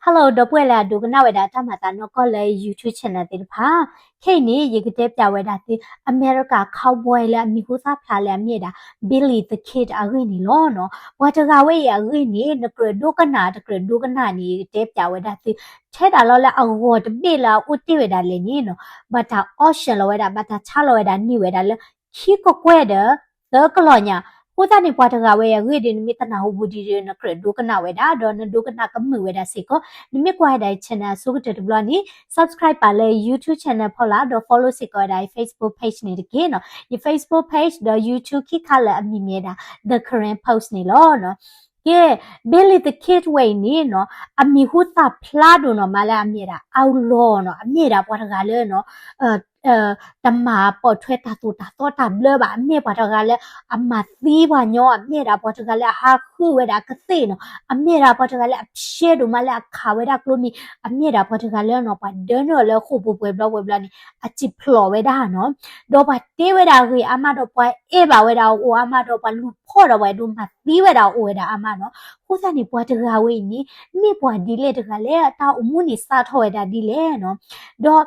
Hello ဒီပုၢ်ဝဲၢ်လၢအဒိကနၣ်ဝဲဒၣ်တၢ်မၤသးနီၢ်ကီၢ်လၢ YouTube channel သ့ၣ်တဖၣ်, ခဲအံၤန့ၣ် ယကတဲပၠးဝဲဒၣ်သု America cowboy လၢအမံၤဟူသၣ်ဖျါလၢအမ့ၢ်ဝဲဒၣ် Billy the Kid အဂ့ၢ်န့ၣ်လီၤနီၤ. ပှၤတဂၤဝဲအံၤအဂ့ၢ်န့ၣ် နကြၢးဒိကနၣ်တကြၢးဒိကနၣ်န့ၣ် ယကတဲပၠးဝဲဒၣ်သု ထဲဒၣ်လီၤလၢအဂီၤတဘ့ၣ်လၢအအိၣ်တ့ၢ်ဝဲဒၣ်လဲၣ်န့ၣ်နီၤ, ဘၣ်တၢ် auction လီၤဝဲဒၣ် ဘၣ်တၢ်ဆါလီၤဝဲဒၣ်န့ၢ်ဝဲဒၣ်လၢ ခံကကွဲၢ်ဒီး သၢကလီၢ်ညါ, အဃိသတးန့ၣ် ပှၤတဂၤဝဲအံၤအဂ့ၢ်ဒီး နမ့ၢ်တနၢ်ဟူဘူးဒီး နကြၢးဒိကနၣ်ဝဲဒၣ် ဒီးနဒိကနၣ်ကမုာ်ဝဲဒၣ်စ့ၢ်ကီး, နမ့ၢ်ကွၢ်ဝဲဒၣ်ယ channel အဆိကတၢၢ်တဘျီန့ၣ် subscribe ပာ်လၢ YouTube channel ဖီလာ် ဒီး follow စ့ၢ်ကီးဝဲဒၣ်ယ Facebook page န့ၣ်တက့ၢ်နီၤ. ယ Facebook page ဒီး YouTube ခံခါလၢအမံၤမ့ၢ်ဝဲဒၣ် The Karen Post န့ၣ်လီၤနီၤ. ကဲ Billy the Kid ဝဲအံၤန့ၣ်နီၤ အမံၤဟူသၣ်ဖျါဒိၣ်နီၤမးလၢအမ့ၢ်ဝဲဒၣ် outlaw နီၤ, အမ့ၢ်ဝဲဒၣ်ပှၤတဂၤလၢနီၤ တမၤပိာ်ထွဲတၢ်သိၣ်တၢ်သီတၢ်ဘျၢဘၣ်, အမ့ၢ်ပှၤတဂၤလၢအမၤသံပှၤညီ, အမ့ၢ်ဒၣ်ပှၤတဂၤလၢအဟးဃုဝဲဒၣ်ကသ့ၣ်နီၤ, အမ့ၢ်ဒၣ်ပှၤတဂၤလၢအဖျဲဒိၣ်မးလၢအခးဝဲဒၣ်ကျိမံၤ, အမ့ၢ်ဒၣ်ပှၤတဂၤလၢနီၤ ပှၤဒၢနုာ်အီၤလၢဃိာ်ပူၤပှဲၤဘျီပှဲၤဘျီန့ၣ် အစံၣ်ဖျိးဝဲဒၣ်နီၤ, ဒီးပှၤတ့ဝဲဒၣ်အဂ့ၢ်အါမးဒီးပှၤအဲၣ်ဘၣ်ဝဲဒၣ်အအိၣ်အါမးဒီး ပှၤလူၤဖီၣ်ဒီးပှၤအဲၣ်ဒိးမၤသံဝဲဒၣ်အအိၣ်ဝဲဒၣ်အါမးနီၤ. အဃိသတးန့ၣ် ပှၤတဂၤဝဲအံၤန့ၣ် မ့ၢ်ပှၤဒ်လဲၣ်တဂၤလဲၣ်, အတၢ်အိၣ်မူန့ၣ်စးထီၣ်ဝဲဒၣ်ဒ်လဲၣ်နီၤ. ဒီး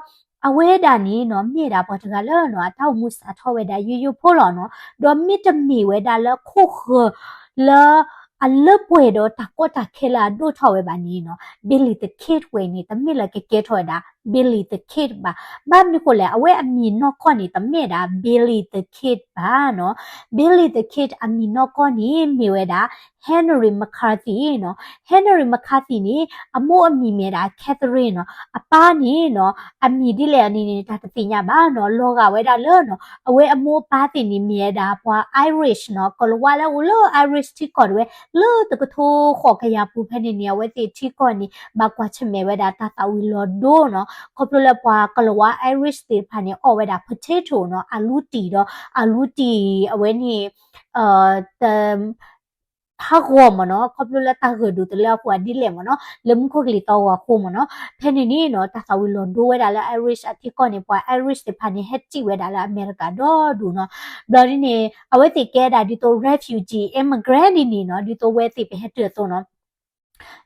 အဝဲဒၣ်န့ၣ်နီၤ မ့ၢ်ဒၣ်ပှၤတဂၤလၢနီၤ အတၢ်အိၣ်မူစးထီၣ်ဝဲဒၣ်ယိယိဖိလီၤနီၤ. ဒီးမ့တမ့ၢ်ဝဲဒၣ်လၢခိၣ်ဃၢၤလၢအလၢပှဲၤဒီးတၢ်ကီတၢ်ခဲလၢအဒိၣ်ထီၣ်ဝဲဘၣ်န့ၣ်နီၤ Billy the Kid ဝဲန့ၣ် တမ့ၢ်လၢကကဲထီၣ်ဝဲဒၣ် Billy the Kid ဘၣ်. ဘၣ်မနုၤဃိလဲၣ်, အဝဲအမံၤနီၢ်ကီၢ်န့ၣ် တမ့ၢ်ဒၣ် Billy the Kid ဘၣ်နီၤ. Billy the Kid အမံၤနီၢ်ကီၢ်န့ၣ် မ့ၢ်ဝဲဒၣ် Henry McCarthy နီၤ. Henry McCarthy န့ၣ် အမိၢ်အမံၤမ့ၢ်ဝဲဒၣ် Catherine နီၤ. အပၢ်န့ၣ်နီၤ အမံၤဒ်လဲၣ်န့ၣ်န့ၣ် တၢ်တသ့ၣ်ညါဘၣ်နီၤ, လီၤဂာ်ဝဲဒၣ်လၢနီၤ အဝဲအမိၢ်အပၢ်သ့ၣ်န့ၣ် မ့ၢ်ဝဲဒၣ်ပှၤ Irish နီၤ, ကီၤလၤဝါလၢအအိၣ်လၢ Irish ထံကီၢ်တဝဲ လၢတကထိဃိးကယၤပူၤဖဲန့ၣ်န့ၣ် အဝဲသ့ၣ်ထံကီၢ်န့ၣ် ဘၣ်ကွၢ်ဆၢၣ်မဲာ်ဝဲဒၣ်တၢ်သၣ်ဝံၤလီၤဒိနီၤ, ခီဖျိလၢပှၤကီၤလၤဝါ Irish သ့ၣ်တဖၣ်န့ၣ် အီၣ်ဝဲဒၣ် potato နီၤ, အလူတံၢ်ဒီး အလူတံၢ်အဝဲန့ၣ် ဟးဂီၤမ့ၢ်နီၤ, ခီဖျိလၢတၢ်ဂၢၢ်ဒိၣ်တလၢအဃိဒ်လဲၣ်မ့ၢ်နီၤ, လၢမူခိၣ်ကလံၤသီၣ်ဂီၤအဃိမ့ၢ်နီၤ, ဖဲန့ၣ်န့ၣ်နီၤ တၢ်သၣ်ဝံၤလီၤဒိဝဲဒၣ်လၢ Irish အထံကီၢ်န့ၣ် ပှၤ Irish သ့ၣ်တဖၣ်န့ၣ် ဟဲစံၣ်ဝဲဒၣ်လၢအမဲရကၤဒီဒူၣ်နီၤ, ဘျီဒ်န့ၣ် အဝဲသ့ၣ်ကဲဒၣ်ဒ်သိး refugee immigrant ဒ်န့ၣ်နီၤ, ဒ်သိးဝဲသ့ၣ်ပဟဲတုၤအသိးနီၤ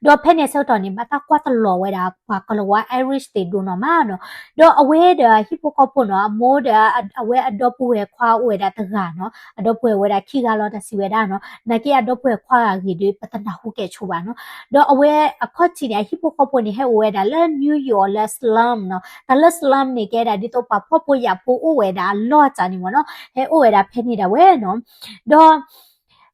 ဒီးဖဲန့ၣ်အဆၢကတီၢ်န့ၣ် ဘၣ်တၢ်ကွၢ်တလီၤဝဲဒၣ် ပှၤကီၤလၤဝါ Irish သ့ၣ်ဒိၣ်နီၢ်မးနီၤ, ဒီးအဝဲဒီးဟံၣ်ဖိဃီဖိနီၤ အမိၢ်ဒီးအဝဲအဒီပုၢ်ဝဲၢ်ခွါအိၣ်ဝဲဒၣ်တဂၤနီၤ, အဒီပုၢ်ဝဲၢ်ဝဲဒၣ်ခံဂၤလီၤတၢ်စံးဝဲဒၣ်နီၤ, နာ်က့အဒီပုၢ်ဝဲၢ်ခွါဂၤအဂ့ၢ်ဒီး ပတနၢ်ဟူကဲၣ်ဆိးဘၣ်နီၤ, ဒီးအဝဲအခီၣ်ထံးန့ၣ် အဟံၣ်ဖိဃီဖိန့ၣ် ဟဲအိၣ်ဝဲဒၣ်လၢ New York လၢ slum နီၤ, တၢ်လၢ slum န့ၣ် ကဲဒၣ်ဒ်သိးပှၤဖှီၣ်ဖိယာ်ဖိအိၣ်ဝဲဒၣ်အလီၢ်တၢ်န့ၣ်မ့ၢ်နီၤ, ဟဲအိၣ်ဝဲဒၣ်ဖဲန့ၣ်ဒၣ်ဝဲနီၤ, ဒီး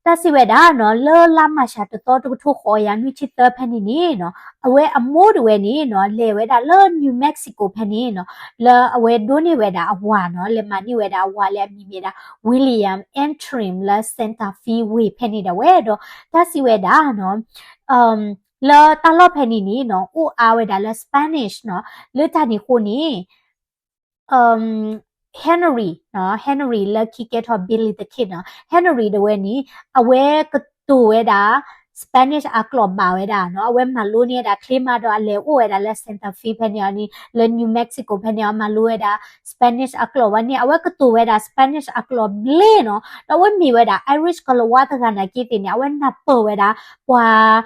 တၢ်စံးဝဲဒၣ်နီၤ လၢလါမၢ်ၡးတသီတကထိဃိးကယၤနွံဆံသၢဖဲန့ၣ်န့ၣ်နီၤ, အဝဲအမိၢ်တဝဲန့ၣ်နီၤ လဲၤဝဲဒၣ်လၢ New Mexico ဖဲန့ၣ်နီၤ, လၢအဝဲဒိးန့ၢ်ဝဲဒၣ်အဝၤနီၤ, လဲၤမၤန့ၢ်ဝဲဒၣ်အဝၤလၢအမံၤမ့ၢ်ဒၣ် William Antrim လၢ Santa Fe ဝ့ၢ်ဖဲန့ၣ်ဒၣ်ဝဲဒီး တၢ်စံးဝဲဒၣ်နီၤ လၢတၢ်လီၢ်ဖဲန့ၣ်န့ၣ်နီၤ အိၣ်အါဝဲဒၣ်လၢ Spanish နီၤ, လၢတၢ်န့ၣ်အဃိန့ၣ် Henry နီၤ, Henry လၢခံကဲထီၣ် Billy the Kid နီၤ, Henry တဝဲန့ၣ် အဝဲကတိၤဝဲဒၣ် Spanish အကျိာ်ဘၣ်ဝဲဒၣ်နီၤ, အဝဲမၤလိန့ၢ်ဝဲဒၣ်ချ့မးဒီးအလဲၤအိၣ်ဝဲဒၣ်လၢ Santa Fe ဖဲန့ၣ်အီၤန့ၣ် လၢ New Mexico ဖဲန့ၣ်အီၤ မၤလိဝဲဒၣ် Spanish အကျိာ်ဝဲန့ၣ် အဝဲကတိၤဝဲဒၣ် Spanish အကျိာ်ဘျ့နီၤ, ဒီးအဝဲမ့ၢ်ဝဲဒၣ် Irish ကီၤလၤဝါတဂၤနာ်က့သ့ၣ်န့ၣ် အဝဲနၢ်ပၢၢ်ဝဲဒၣ် ပှၤ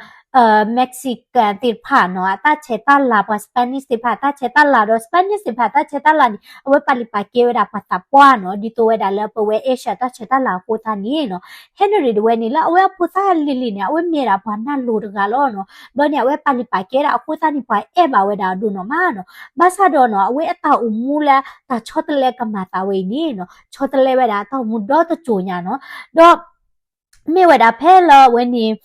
Mexican သ့ၣ်တဖၣ်နီၤ အတၢ်ဆဲးတၢ်လၤ ပှၤ Spanish သ့ၣ်တဖၣ် အတၢ်ဆဲးတၢ်လၤဒီး Spanish သ့ၣ်တဖၣ် အတၢ်ဆဲးတၢ်လၤန့ၣ် အဝဲပာ်လုၢ်ပာ်ကဲဝဲဒၣ်ပှၤသးပှၢ်နီၤ, ဒ်သိးဝဲဒၣ်လၢပဝဲ Asia တၢ်ဆဲးတၢ်လၤအဃိသတးန့ၣ်နီၤ, Henry တဝဲန့ၣ် လၢအဝဲအဖိသၣ်လံၤလံၤန့ၣ် အဝဲမ့ၢ်ဝဲဒၣ်ပှၤနၢ်လိၤတဂၤလီၤနီၤ, ဘျီန့ၣ် အဝဲပာ်လုၢ်ပာ်ကဲဒၣ်အဃိသတးန့ၣ် ပှၤအဲၣ်ဘၣ်ဝဲဒၣ်အဒိၣ်နီၢ်မးနီၤ, ဘၣ်ဆၣ်ဒီးနီၤ အဝဲအတၢ်အိၣ်မူလၢတၢ်ဆီတလဲကမၤသးဝဲအံၤန့ၣ်နီၤ ဆီတလဲဝဲဒၣ်အတၢ်အိၣ်မူဒီတစိၤညါနီၤ, ဒီး မ့ၢ်ဝဲဒၣ်ဖဲလၢအဝဲန့ၣ်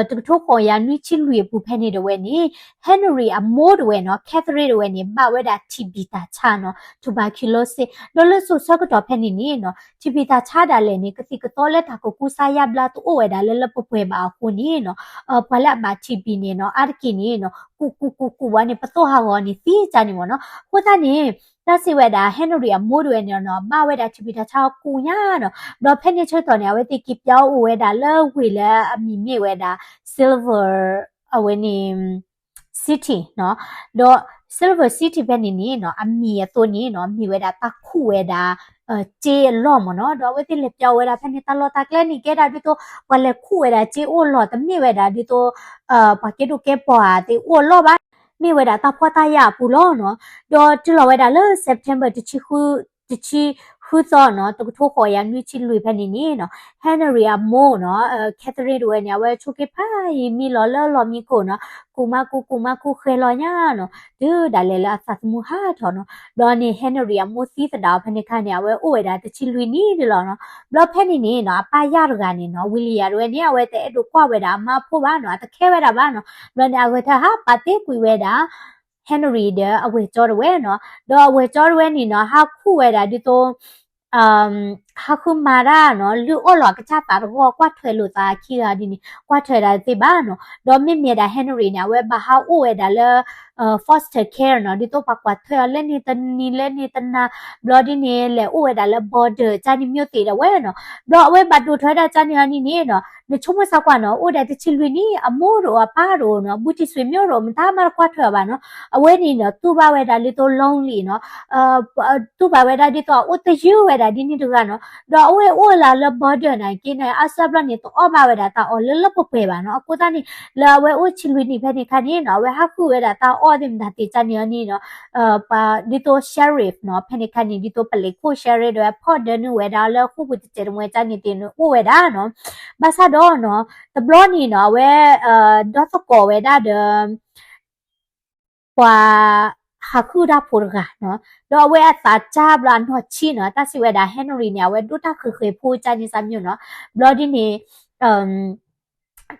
တကထိဃိးကယၤနွံဆံလွံၢ်အပူၤဖဲန့ၣ်တဝဲန့ၣ် Henry အမိၢ်တဝဲနီၤ Catherine တဝဲန့ၣ် ဘၣ်ဝဲဒၣ် T B တၢ်ဆါနီၤ tuberculosis ဒီးလၢစိၤဆၢကတီၢ်ဖဲန့ၣ်န့ၣ်နီၤ T B တၢ်ဆါဒၣ်လဲာ်န့ၣ် ကသံၣ်ကသီလၢတၢ်ကကူစါယါဘျါတအိၣ်ဝဲဒၣ်လၢလၢပှဲၤပှဲၤဘၣ်အဃိန့ၣ်နီၤ ပှၤလၢအဘၣ် T B န့ၣ်နီၤ အါတက့ၢ်န့ၣ်နီၤ ကူးကူးကူးကူးဝဲန့ၣ် ပသိၣ်ဟးဂီၤန့ၣ်သံတၢ်န့ၣ်မ့ၢ်နီၤ အဃိသတးန့ၣ် တၢ်စံးဝဲဒၣ် Henry အမိၢ်တဝဲန့ၣ်နီၤ ဘၣ်ဝဲဒၣ် T B တၢ်ဆါအီၤကူးညါနီၤ ဒီးဖဲန့ၣ်ဆၢကတီၢ်န့ၣ် အဝဲသ့ၣ်က့ၤပၠီအိၣ်ဝဲဒၣ်လၢဝ့ၢ်လၢအမံၤမ့ၢ်ဝဲဒၣ် Silver အဝဲန့ၣ် City နီၤ ဒီး Silver City ဖဲန့ၣ်န့ၣ်နီၤ အမံၤအသိးန့ၣ်နီၤ မ့ၢ်ဝဲဒၣ်တၢ်ခူၣ်ဝဲဒၣ် စ့အလီၢ်မ့ၢ်နီၤ. ဒီးအဝဲသ့ၣ်လဲၤပျီဝဲဒၣ်ဖဲန့ၣ် တၢ်လီၢ်တၢ်ကျဲန့ၣ် ကဲဒၣ်ဒ်သိး ပှၤလဲၤခူၣ်ဝဲဒၣ်စ့အိၣ်လီၢ် တမ့ၢ်ဝဲဒၣ်ဒ်သိး ပှၤကဲဒိၣ်ကဲပှၤသ့ၣ်အိၣ်လီၢ်ဘၣ်, မ့ၢ်ဝဲဒၣ်တၢ်ဖှီၣ်တၢ်ယာ်အပူၤလီၤနီၤ. ဒီးတုၤလီၤဝဲဒၣ်လၢ September တဆံ တဆံဃုသီနီၤ တကထိဃိးကယၤနွံဆံလွံၢ်ဖဲန့ၣ်န့ၣ်နီၤ Henry အမိၢ်နီၤ Catherine တဝဲန့ၣ် အဝဲဆိးက့ဖးယံာ်မံလီၤလၢလီၢ်မံခိၣ်နီၤ ကူးမၤကူး ကူးမၤကူးဃဲၤလီၤညါနီၤ တုၤဒၣ်လဲာ်လၢအသးသမူဟးထီၣ်နီၤ. ဘျီန့ၣ် Henry အမိၢ်သံသဒၣ်အီၤဖဲန့ၣ်ခါန့ၣ် အဝဲအိၣ်ဝဲဒၣ်တဆံလွံၢ်နံၣ်ဒၣ်လီၤနီၤ. ဘျီဖဲန့ၣ်န့ၣ်နီၤ အပၢ်ယၢ်တဂၤန့ၣ်နီၤ William တဝဲန့ၣ် အဝဲတအဲၣ်ဒိးကွၢ်ဝဲဒၣ်အမါအဖိဘၣ်နီၤ အတခဲဝဲဒၣ်ဘၣ်နီၤ. ဘျီန့ၣ် အဂဲၤထၢၣ်ဟးပာ်တ့ၢ်ကွံာ်ဝဲဒၣ် Henry ဒီးအဝဲၢ်ကၠီတဝဲနီၤ. ဒီးအဝဲၢ်ကၠီတဝဲန့ၣ်နီၤ ဟးခူၣ်ဝဲဒၣ်ဒ်သိး ဟးဃုမၤတၢ်နီၤ လုၢ်အီၣ်လီၤအကစၢ်သးတဂီၢ် ကွၢ်ထွဲလိာ်သးခံဂၤဒ်န့ၣ် ကွၢ်ထွဲဒၣ်တသ့ဘၣ်နီၤ. ဒီးမ့မ့ၢ်ဒၣ် Henry န့ၣ် အဝဲဘၣ်ဟးအိၣ်ဝဲဒၣ်လၢ foster care နီၤ ဒ်သိးပှၤကွၢ်ထွဲအီၤလၢန့ၣ်တနံၤလၢန့ၣ်တနၤ ဘျီဒ်န့ၣ် လဲၤအိၣ်ဝဲဒၣ်လၢ border ကၢ်န့ၣ် မျိုးသ့ၣ် တဝဲနီၤ. ဘျီအဝဲဘၣ်ဒိၣ်ထီၣ်ဝဲဒၣ်ကၢ်န့ၣ်အီၤန့ၣ်န့ၣ်နီၤ နဆိကမိၣ်စၢ်ကွၢ်နီၤ အိၣ်ဒီးတဆံလွံၢ်နံၣ် အမိၢ်တအိၣ်အပၢ်တအိၣ်နီၤ ဘူးတံၢ်ဆွေမျိုးတအိၣ် မတၤမးတကွၢ်ထွဲအီၤဘၣ်နီၤ. အဝဲန့ၣ်နီၤ တူၢ်ဘၣ်ဝဲဒၣ်ဒ်သိး lonely နီၤ တူၢ်ဘၣ်ဝဲဒၣ်ဒ်သိး အအိၣ်သယုၢ်ဝဲဒၣ်ဒ်န့ၣ်တဂၤနီၤ. ဒီးအဝဲအိၣ်လၢလၢ border နာ်က့န့ၣ် အါစုအါဘျီန့ၣ် တအီၣ်ဘၣ်ဝဲဒၣ်တၢ်အီၣ်လၢလၢပှဲၤပှဲၤဘၣ်နီၤ. အဃိသတးန့ၣ် လၢအဝဲအိၣ်ဆံလွံၢ်နံၣ်ဖဲန့ၣ်ခါန့ၣ်နီၤ အဝဲဟးဃုဝဲဒၣ်တၢ်အီၣ်သ့ၣ်မတၤသ့ၣ်ကၢ်န့ၣ်အီၤန့ၣ်နီၤ ပှၤဒ်သိး sheriff နီၤ ဖဲန့ၣ်ခါန့ၣ် ဒ်သိးပလံးခိၣ် sheriff ဒီး ဖီၣ်ဒၢနုာ်ဝဲဒၣ်လၢဃိာ်ပူၤတစဲးတမှဲကၢ်န့ၣ်သ့ၣ်န့ၣ် အိၣ်ဝဲဒၣ်နီၤ. ဘၣ်ဆၣ်ဒီးနီၤ တဘျီန့ၣ်နီၤ အဝဲ ဒီသကိးဝဲဒၣ်ဒီး ပှၤဟးဃုတၢ်ဖိတဂၤနီၤ ဒီးအဝဲအသးစၢ်ဘျီအနီၢ်ဆံးနီၤ တၢ်စံးဝဲဒၣ် Henry န့ၣ် အဝဲဒိၣ်တၢ်ဃဲၤဃဲၤဖိကၢ်န့ၣ် စၢ်မၠိၣ်နီၤ. ဘျီဒ်န့ၣ်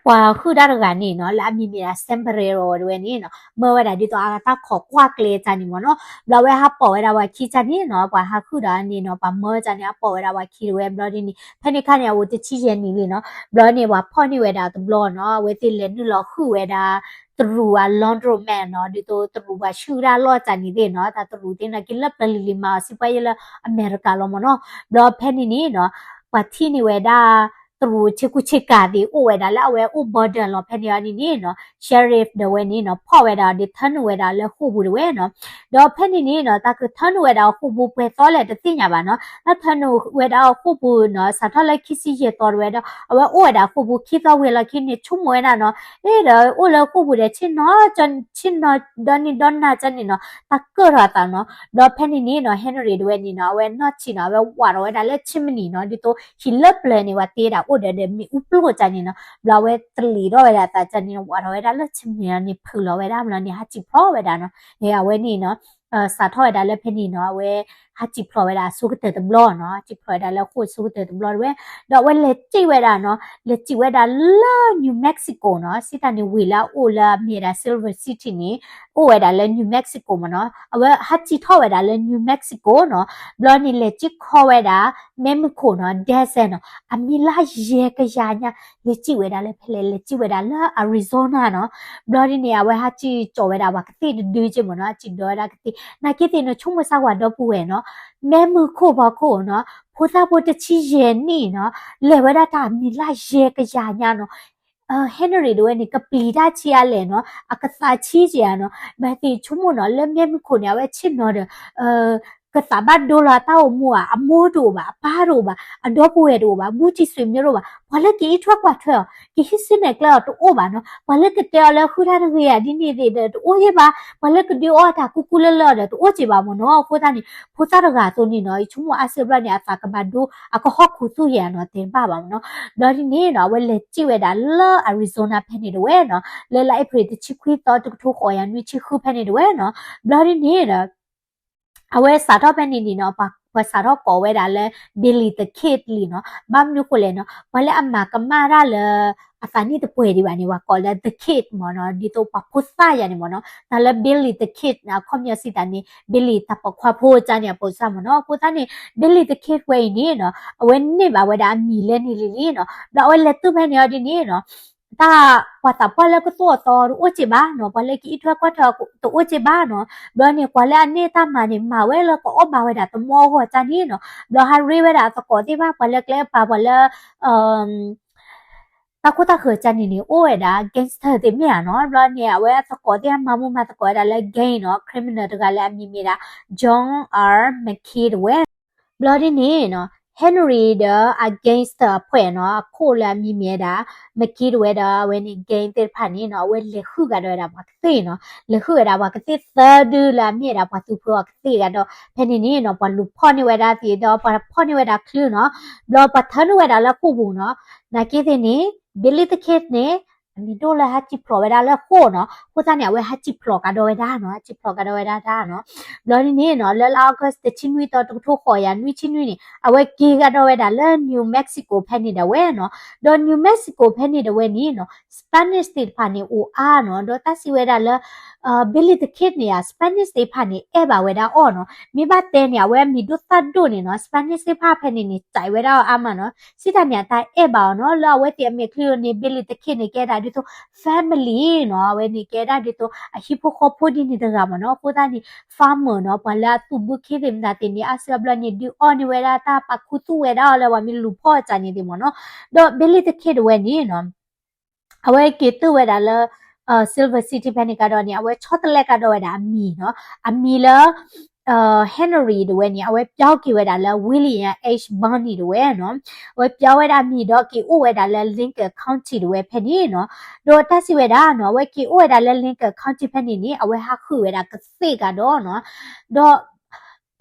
ပှၤဃုတၢ်တဂၤန့ၣ်နီၤ လၢအမံၤမ့ၢ်ဒၣ် Sombrero တဝဲန့ၣ်နီၤ မၢဝဲဒၣ်ဒ်သိးအတၢ်ခိးကွၢ်ကျဲကၢ်န့ၣ်မ့ၢ်နီၤ. ဘျီအဝဲဟးပိာ်ဝဲဒၣ်ပှၤခံကၢ်န့ၣ်နီၤ ပှၤဟးဃုဒီးန့ၣ်နီၤ ပှၤမၢကၢ်န့ၣ် ဟးပိာ်ဝဲဒၣ်ပှၤခံတဝဲ ဘျီဒ်န့ၣ် ဖဲန့ၣ်ခါန့ၣ် အအိၣ်တဆံယဲၢ်နံၣ်လံနီၤ. ဘျီန့ၣ် ပှၤဖီၣ်န့ၢ်ဝဲဒၣ်တဘျီနီၤ အဝဲသ့ၣ်လဲၤနုာ်လီၤဃုဝဲဒၣ် တရူးအ laundromat နီၤ ဒ်သိးတရူးပှၤဆှုတၢ်လီၢ်ကၢ်န့ၣ်သ့ၣ်နီၤ တၢ်တရူးသ့ၣ်နာ်က့လၢပျၢၤလံၤလံၤမၤအီၤစံးပှၤယဲလၢအမဲရကၤလီၤမ့ၢ်နီၤ. ဘျီဖဲန့ၣ်န့ၣ်နီၤ ပှၤထံၣ်န့ၢ်ဝဲဒၣ် တရူးဆ့ကူဆ့ကၤသ့ၣ်အိၣ်ဝဲဒၣ်လၢအဝဲအိၣ် border လီၤဖဲန့ၣ်အီၤန့ၣ်န့ၣ်နီၤ sheriff ဒီးဝဲန့ၣ်နီၤ ဖီၣ်ဝဲဒၣ်အီၤဒီး ထၢနုာ်ဝဲဒၣ်လၢဃိာ်ပူၤတဝဲနီၤ. ဒီးဖဲန့ၣ်န့ၣ်နီၤ တၢ်ကထၢနုာ်ဝဲဒၣ်အီၤဃိာ်ပူၤပှဲၤသီလဲၣ်တသ့ၣ်ညါဘၣ်နီၤ တၢ်ထၢနုာ်ဝဲဒၣ်အီၤဃိာ်ပူၤနီၤ စးထီၣ်လၢခံဆံယဲၢ်သီတဝဲဒီး အဝဲအိၣ်ဝဲဒၣ်ဃိာ်ပူၤခံသီဝံၤလီၢ်ခံန့ၣ် ဆိကမိၣ်ဝဲဒၣ်နီၤ အ့ဒီးအိၣ်လၢဃိာ်ပူၤဒီး ဆ့ၣ်နီၤ ဆ့ၣ်နီၤဒီနံၤဒီနၤကၢ်န့ၣ်နီၤ တၢ်ကၢၣ်ထီၣ်အသးနီၤ. ဒီးဖဲန့ၣ်န့ၣ်နီၤ Henry တဝဲန့ၣ်နီၤ အဝဲနီၢ်ဆံးနီၤ အဝဲဝးထီၣ်ဝဲဒၣ်လၢ chimney နီၤ ဒ်သိးဟံၣ်လၢပျၢၤန့ၣ် ပှၤတ့ဒၣ်အိၣ်ဒီးဒီးမ့ၣ်အူပျိၢ်ကၢ်န့ၣ်နီၤ. ဘျီအဝဲတလံၤထီၣ်ဝဲဒၣ်အသးကၢ်န့ၣ် ဝးထီၣ်ဝဲဒၣ်လၢ chimney န့ၣ် ဖုးလီၤဝဲဒၣ်ဘျီန့ၣ် ဟးစံၣ်ဖျိးဝဲဒၣ်နီၤ. အဝဲန့ၣ်နီၤ စးထီၣ်ဝဲဒၣ်လၢဖဲန့ၣ်နီၤ အဝဲ ဟးစံၣ်ဖျိးဝဲဒၣ်အဆိကတၢၢ်တဘျီနီၤ ဟးစံၣ်ဖျိးဝဲဒၣ်လၢဃိာ်အဆိကတၢၢ်တဘျီတဝဲ ဒီးအဝဲလဲၤစံၣ်ဝဲဒၣ်နီၤ လဲၤစံၣ်ဝဲဒၣ်လၢ New Mexico နီၤ စံးတၢ်န့ၣ်ဝံၤလၢအအိၣ်လၢအမ့ၢ်ဒၣ် Silver City န့ၣ် အိၣ်ဝဲဒၣ်လၢ New Mexico မ့ၢ်နီၤ အဝဲဟးစံၣ်ထီၣ်ဝဲဒၣ်လၢ New Mexico နီၤ ဘျီန့ၣ်လဲၤစံၣ်ခီဝဲဒၣ် မဲမုၢ်ခိၣ်နီၤ desert နီၤ အမံၤလၢယဲၢ်ကယၤညါ လဲၤစံၣ်ဝဲဒၣ်လၢဖဲလဲၣ် လဲၤစံၣ်ဝဲဒၣ်လၢ Arizona နီၤ ဘျီဒ်န့ၣ် အဝဲဟးစံၣ်ကၠီာ်ဝဲဒၣ်ပှၤကသ့ၣ်တဒုက့မ့ၢ်နီၤ စံၣ်ဒီးဝဲဒၣ်ကသ့ၣ် နာ်က့သ့ၣ်နီၤ ဆိကမိၣ်စၢ်ဝဲဒီပုၢ်ဝဲၢ်နီၤ မဲမုၢ်ခိၣ်ဖီခိၣ်နီၤ ဖိသၣ်ဖိတဆံယဲၢ်နံၣ်နီၤ လဲၤဝဲဒၣ်တၢ်အမံၤလၢယဲၢ်ကယၤညါနီၤ Henry တဝဲန့ၣ် ကပျံၤတၢ်ဆံးအါလဲၣ်နီၤ အကသးဆံးက့ၤဧါနီၤ မ့ၢ်သ့ၣ်ဆိကမိၣ်နီၤ လၢမဲမုၢ်ခိၣ်န့ၣ် အဝဲဆ့ၣ်နီၤဒီး ကသးဘၣ်ဒိလီၤအတၢ်အိၣ်မူဧါ အမိၢ်တအိၣ်ဘၣ် အပၢ်တအိၣ်ဘၣ် အဒီပုၢ်ဝဲၢ်တအိၣ်ဘၣ် ဘူးတံၢ်ဆွေမျိုးတအိၣ်ဘၣ် ပှၤလၢကအံးထွဲကွၢ်ထွဲအီၤ ကဟံးစုနဲၣ်ကျဲအီၤတအိၣ်ဘၣ်နီၤ ပှၤလၢကတဲအီၤလၢဃုတၢ်တဂ့ၤဧါဒ်န့ၣ်သ့ၣ်ဒီးတအိၣ်ယဲၢ်ဘၣ် ပှၤလၢကဒုးအီၣ်တၢ်ကူကူလၢလၢအီၤဒီးတအိၣ်က့ၤဘၣ်မ့ၢ်နီၤ အဃိသတးန့ၣ် ဖိသၣ်တဂၤအသိးန့ၣ်နီၤ ယဆိကမိၣ်အါစုအါဘျီန့ၣ် အသးကဘၣ်ဒိ အကဟီၣ်ခိၣ်သူၣ်ယဲၢ်နီၤ တဲတဘၣ်ဘၣ်မ့ၢ်နီၤ ဘျီဒ်န့ၣ်နီၤ အဝဲလဲၤစံၣ်ဝဲဒၣ်လၢ Arizona ဖဲန့ၣ်တဝဲနီၤ လၢလါအ့ဖြ့ၣ်တဆံခွံသီ တကထိဃိးကယၤနွံဆံဃုဖဲန့ၣ်တဝဲနီၤ ဘျီဒ်န့ၣ်ဒီး အဝဲစးထီၣ်ဖဲန့ၣ်န့ၣ်နီၤ ပှၤစးထီၣ်ကိးဝဲဒၣ်လၢ Billy the Kid လံနီၤ ဘၣ်မနုၤဃိလဲၣ်နီၤ ပှၤလၢအမၤကမၣ်တၢ်လၢ အသးနံၣ်တပှဲၤဒံးဘၣ်န့ၣ် ပှၤကိးလၢ the kid မ့ၢ်နီၤ ဒ်သိးပှၤဖိသၣ်ယၤန့ၣ်မ့ၢ်နီၤ တၢ်လၢ Billy the Kid အခီပညီစံးတၢ်န့ၣ် Billy တၢ်ပိာ်ခွါဖိကၢ်န့ၣ် အပိာ်စၢ်မ့ၢ်နီၤ အဃိသတးန့ၣ် Billy the Kid ဝဲအံၤန့ၣ်နီၤ အဝဲန့ၢ်ဘၣ်ဝဲဒၣ်အမံၤလၢန့ၣ်လံလံနီၤ ဘျီအဝဲလဲၤတုၤဖဲန့ၣ်အီၤဒ်န့ၣ်နီၤ တၢ်ပှၤသးပှၢ်လၢကသိၣ်အသီတအိၣ်က့ၤဘၣ်နီၤ ပှၤလၢကအံးထွဲကွၢ်ထွဲတအိၣ်က့ၤဘၣ်နီၤ ဘျီန့ၣ် ပှၤလၢအန့ၢ်တၢ်မၤန့ၣ် မၤဝဲလၢကအီၣ်ဘၣ်ဝဲဒၣ်သမီအဂီၢ်ကၢ်န့ၣ်နီၤ ဘျီဟးရ့ဝဲဒၣ်အသကိးသ့ၣ်တဖၣ် ပှၤလၢကျဲအပၤ ပှၤလၢ တၢ်ခိၣ်တၢ်ဃၢၤကန့ၣ်န့ၣ် အိၣ်ဝဲဒၣ် gangster သ့ၣ်မ့ၢ်ဧါနီၤ. ဘျီန့ၣ် အဝဲအသကိးသ့ၣ်အမၤမူမၤသကိးဝဲဒၣ်လၢ gang နီၤ, criminal တဂၤလၢအမံၤမ့ၢ်ဒၣ် John R McCain တဝဲ. ဘျီဒ်န့ၣ်နီၤ Henry ဒီးအ gangster အဖွဲ့နီၤ, အခိၣ်လၢအမံၤမ့ၢ်ဝဲဒၣ် McCain တဝဲဒီး အဝဲန့ၣ် gang သ့ၣ်တဖၣ်န့ၣ်နီၤ, အဝဲလဲၤဟုၣ်ကဒီးဝဲဒၣ်ပှၤကသ့ၣ်နီၤ, လဲၤဟုၣ်ဝဲဒၣ်ပှၤကသ့ၣ်သၢဒုလၢအမ့ၢ်ဝဲဒၣ်ပှၤသူဖှိၣ်အကသ့ၣ်ဂၤဒီး ဖဲန့ၣ်န့ၣ်နီၤ ပှၤလူၤဖီၣ်န့ၢ်ဝဲဒၣ်သ့ၣ်ဒီး ပှၤဖီၣ်န့ၢ်ဝဲဒၣ်ချုးနီၤ, ဘျီပှၤထၢနုာ်ဝဲဒၣ်လၢဃိာ်ပူၤနီၤ, နာ်က့သ့ၣ်န့ၣ် Billy the Kid န့ၣ် အမံၤဒိၣ်လၢဟးစံၣ်ဖျိးဝဲဒၣ်လၢဃိာ်နီၤ, အဃိသတးန့ၣ် အဝဲဟးစံၣ်ဖျိးကဒီးဝဲဒၣ်နီၤ, ဟးစံၣ်ဖျိးကဒီးဝဲဒၣ်တၢ်နီၤ. ဘျီဒ်န့ၣ်နီၤ လၢလါ August တဆံနွံသီ တကထိဃိးကယၤနွံဆံနွံန့ၣ် အဝဲက့ၤကဒီးဝဲဒၣ်လၢ New Mexico ဖဲန့ၣ်ဒၣ်ဝဲနီၤ, ဒီး New Mexico ဖဲန့ၣ်ဒၣ်ဝဲန့ၣ်နီၤ Spanish သ့ၣ်တဖၣ်န့ၣ်အိၣ်အါနီၤ, ဒီးတၢ်စံးဝဲဒၣ်လၢ Billy the Kid န့ၣ်ဧါ Spanish သ့ၣ်တဖၣ်န့ၣ် အဲၣ်ဘၣ်ဝဲဒၣ်အီၤနီၤ, မ့ၢ်ဘၣ်တဲန့ၣ် အဝဲအမံၤဒိၣ်သၣ်ဒိၣ်န့ၣ်နီၤ Spanish သ့ၣ်တဖၣ်ဖဲန့ၣ်န့ၣ် စံးဝဲဒၣ်အီၤအါမးနီၤ, စံးတၢ်န့ၣ် အတၢ်အဲၣ်ဘၣ်အီၤနီၤ, လၢအဝဲသ့ၣ်အမဲာ်ချံန့ၣ် Billy the Kid န့ၣ် ကဲဒၣ်ဒ်သိး family နီၤ, အဝဲန့ၣ်ကဲဒၣ်ဒ်သိးအဟံၣ်ဖိဃီဖိဒ်န့ၣ်တဂၤမးနီၤ, အဃိသတးန့ၣ် farmer နီၤ, ပှၤလၢအသူၣ်ဘုခ့သ့ၣ်မတၤသ့ၣ်န့ၣ် အါစုအါဘျီန့ၣ် ဒုးအီၣ်န့ၢ်ဝဲဒၣ်တၢ်ပာ်ခူသူၣ်ဝဲဒၣ်အီၤလၢပှၤမ့ၢ်လူၤဖီၣ်အီၤန့ၣ်သ့ၣ်မးနီၤ, ဒီး Billy the Kid တဝဲန့ၣ်နီၤ အဝဲက့ၤတုၤဝဲဒၣ်လၢ Silver City ဖဲန့ၣ်ကဒီးန့ၣ် အဝဲဆီတလဲကဒီးဝဲဒၣ်အမံၤနီၤ, အမံၤလၢ Henry တဝဲန့ၣ် အဝဲပၠီက့ၤဝဲဒၣ်လၢ William H Bonney တဝဲနီၤ, အဝဲပၠီဝဲဒၣ်အမံၤဒီးက့ၤအိၣ်ဝဲဒၣ်လၢ Lincoln County တဝဲဖဲန့ၣ်နီၤ, ဒီးတၢ်စံးဝဲဒၣ်နီၤ အဝဲက့ၤအိၣ်ဝဲဒၣ်လၢ Lincoln County ဖဲန့ၣ်န့ၣ် အဝဲဟးဃုာ်ဝဲဒၣ်ကသ့ၣ်ကဒီးနီၤ, ဒီး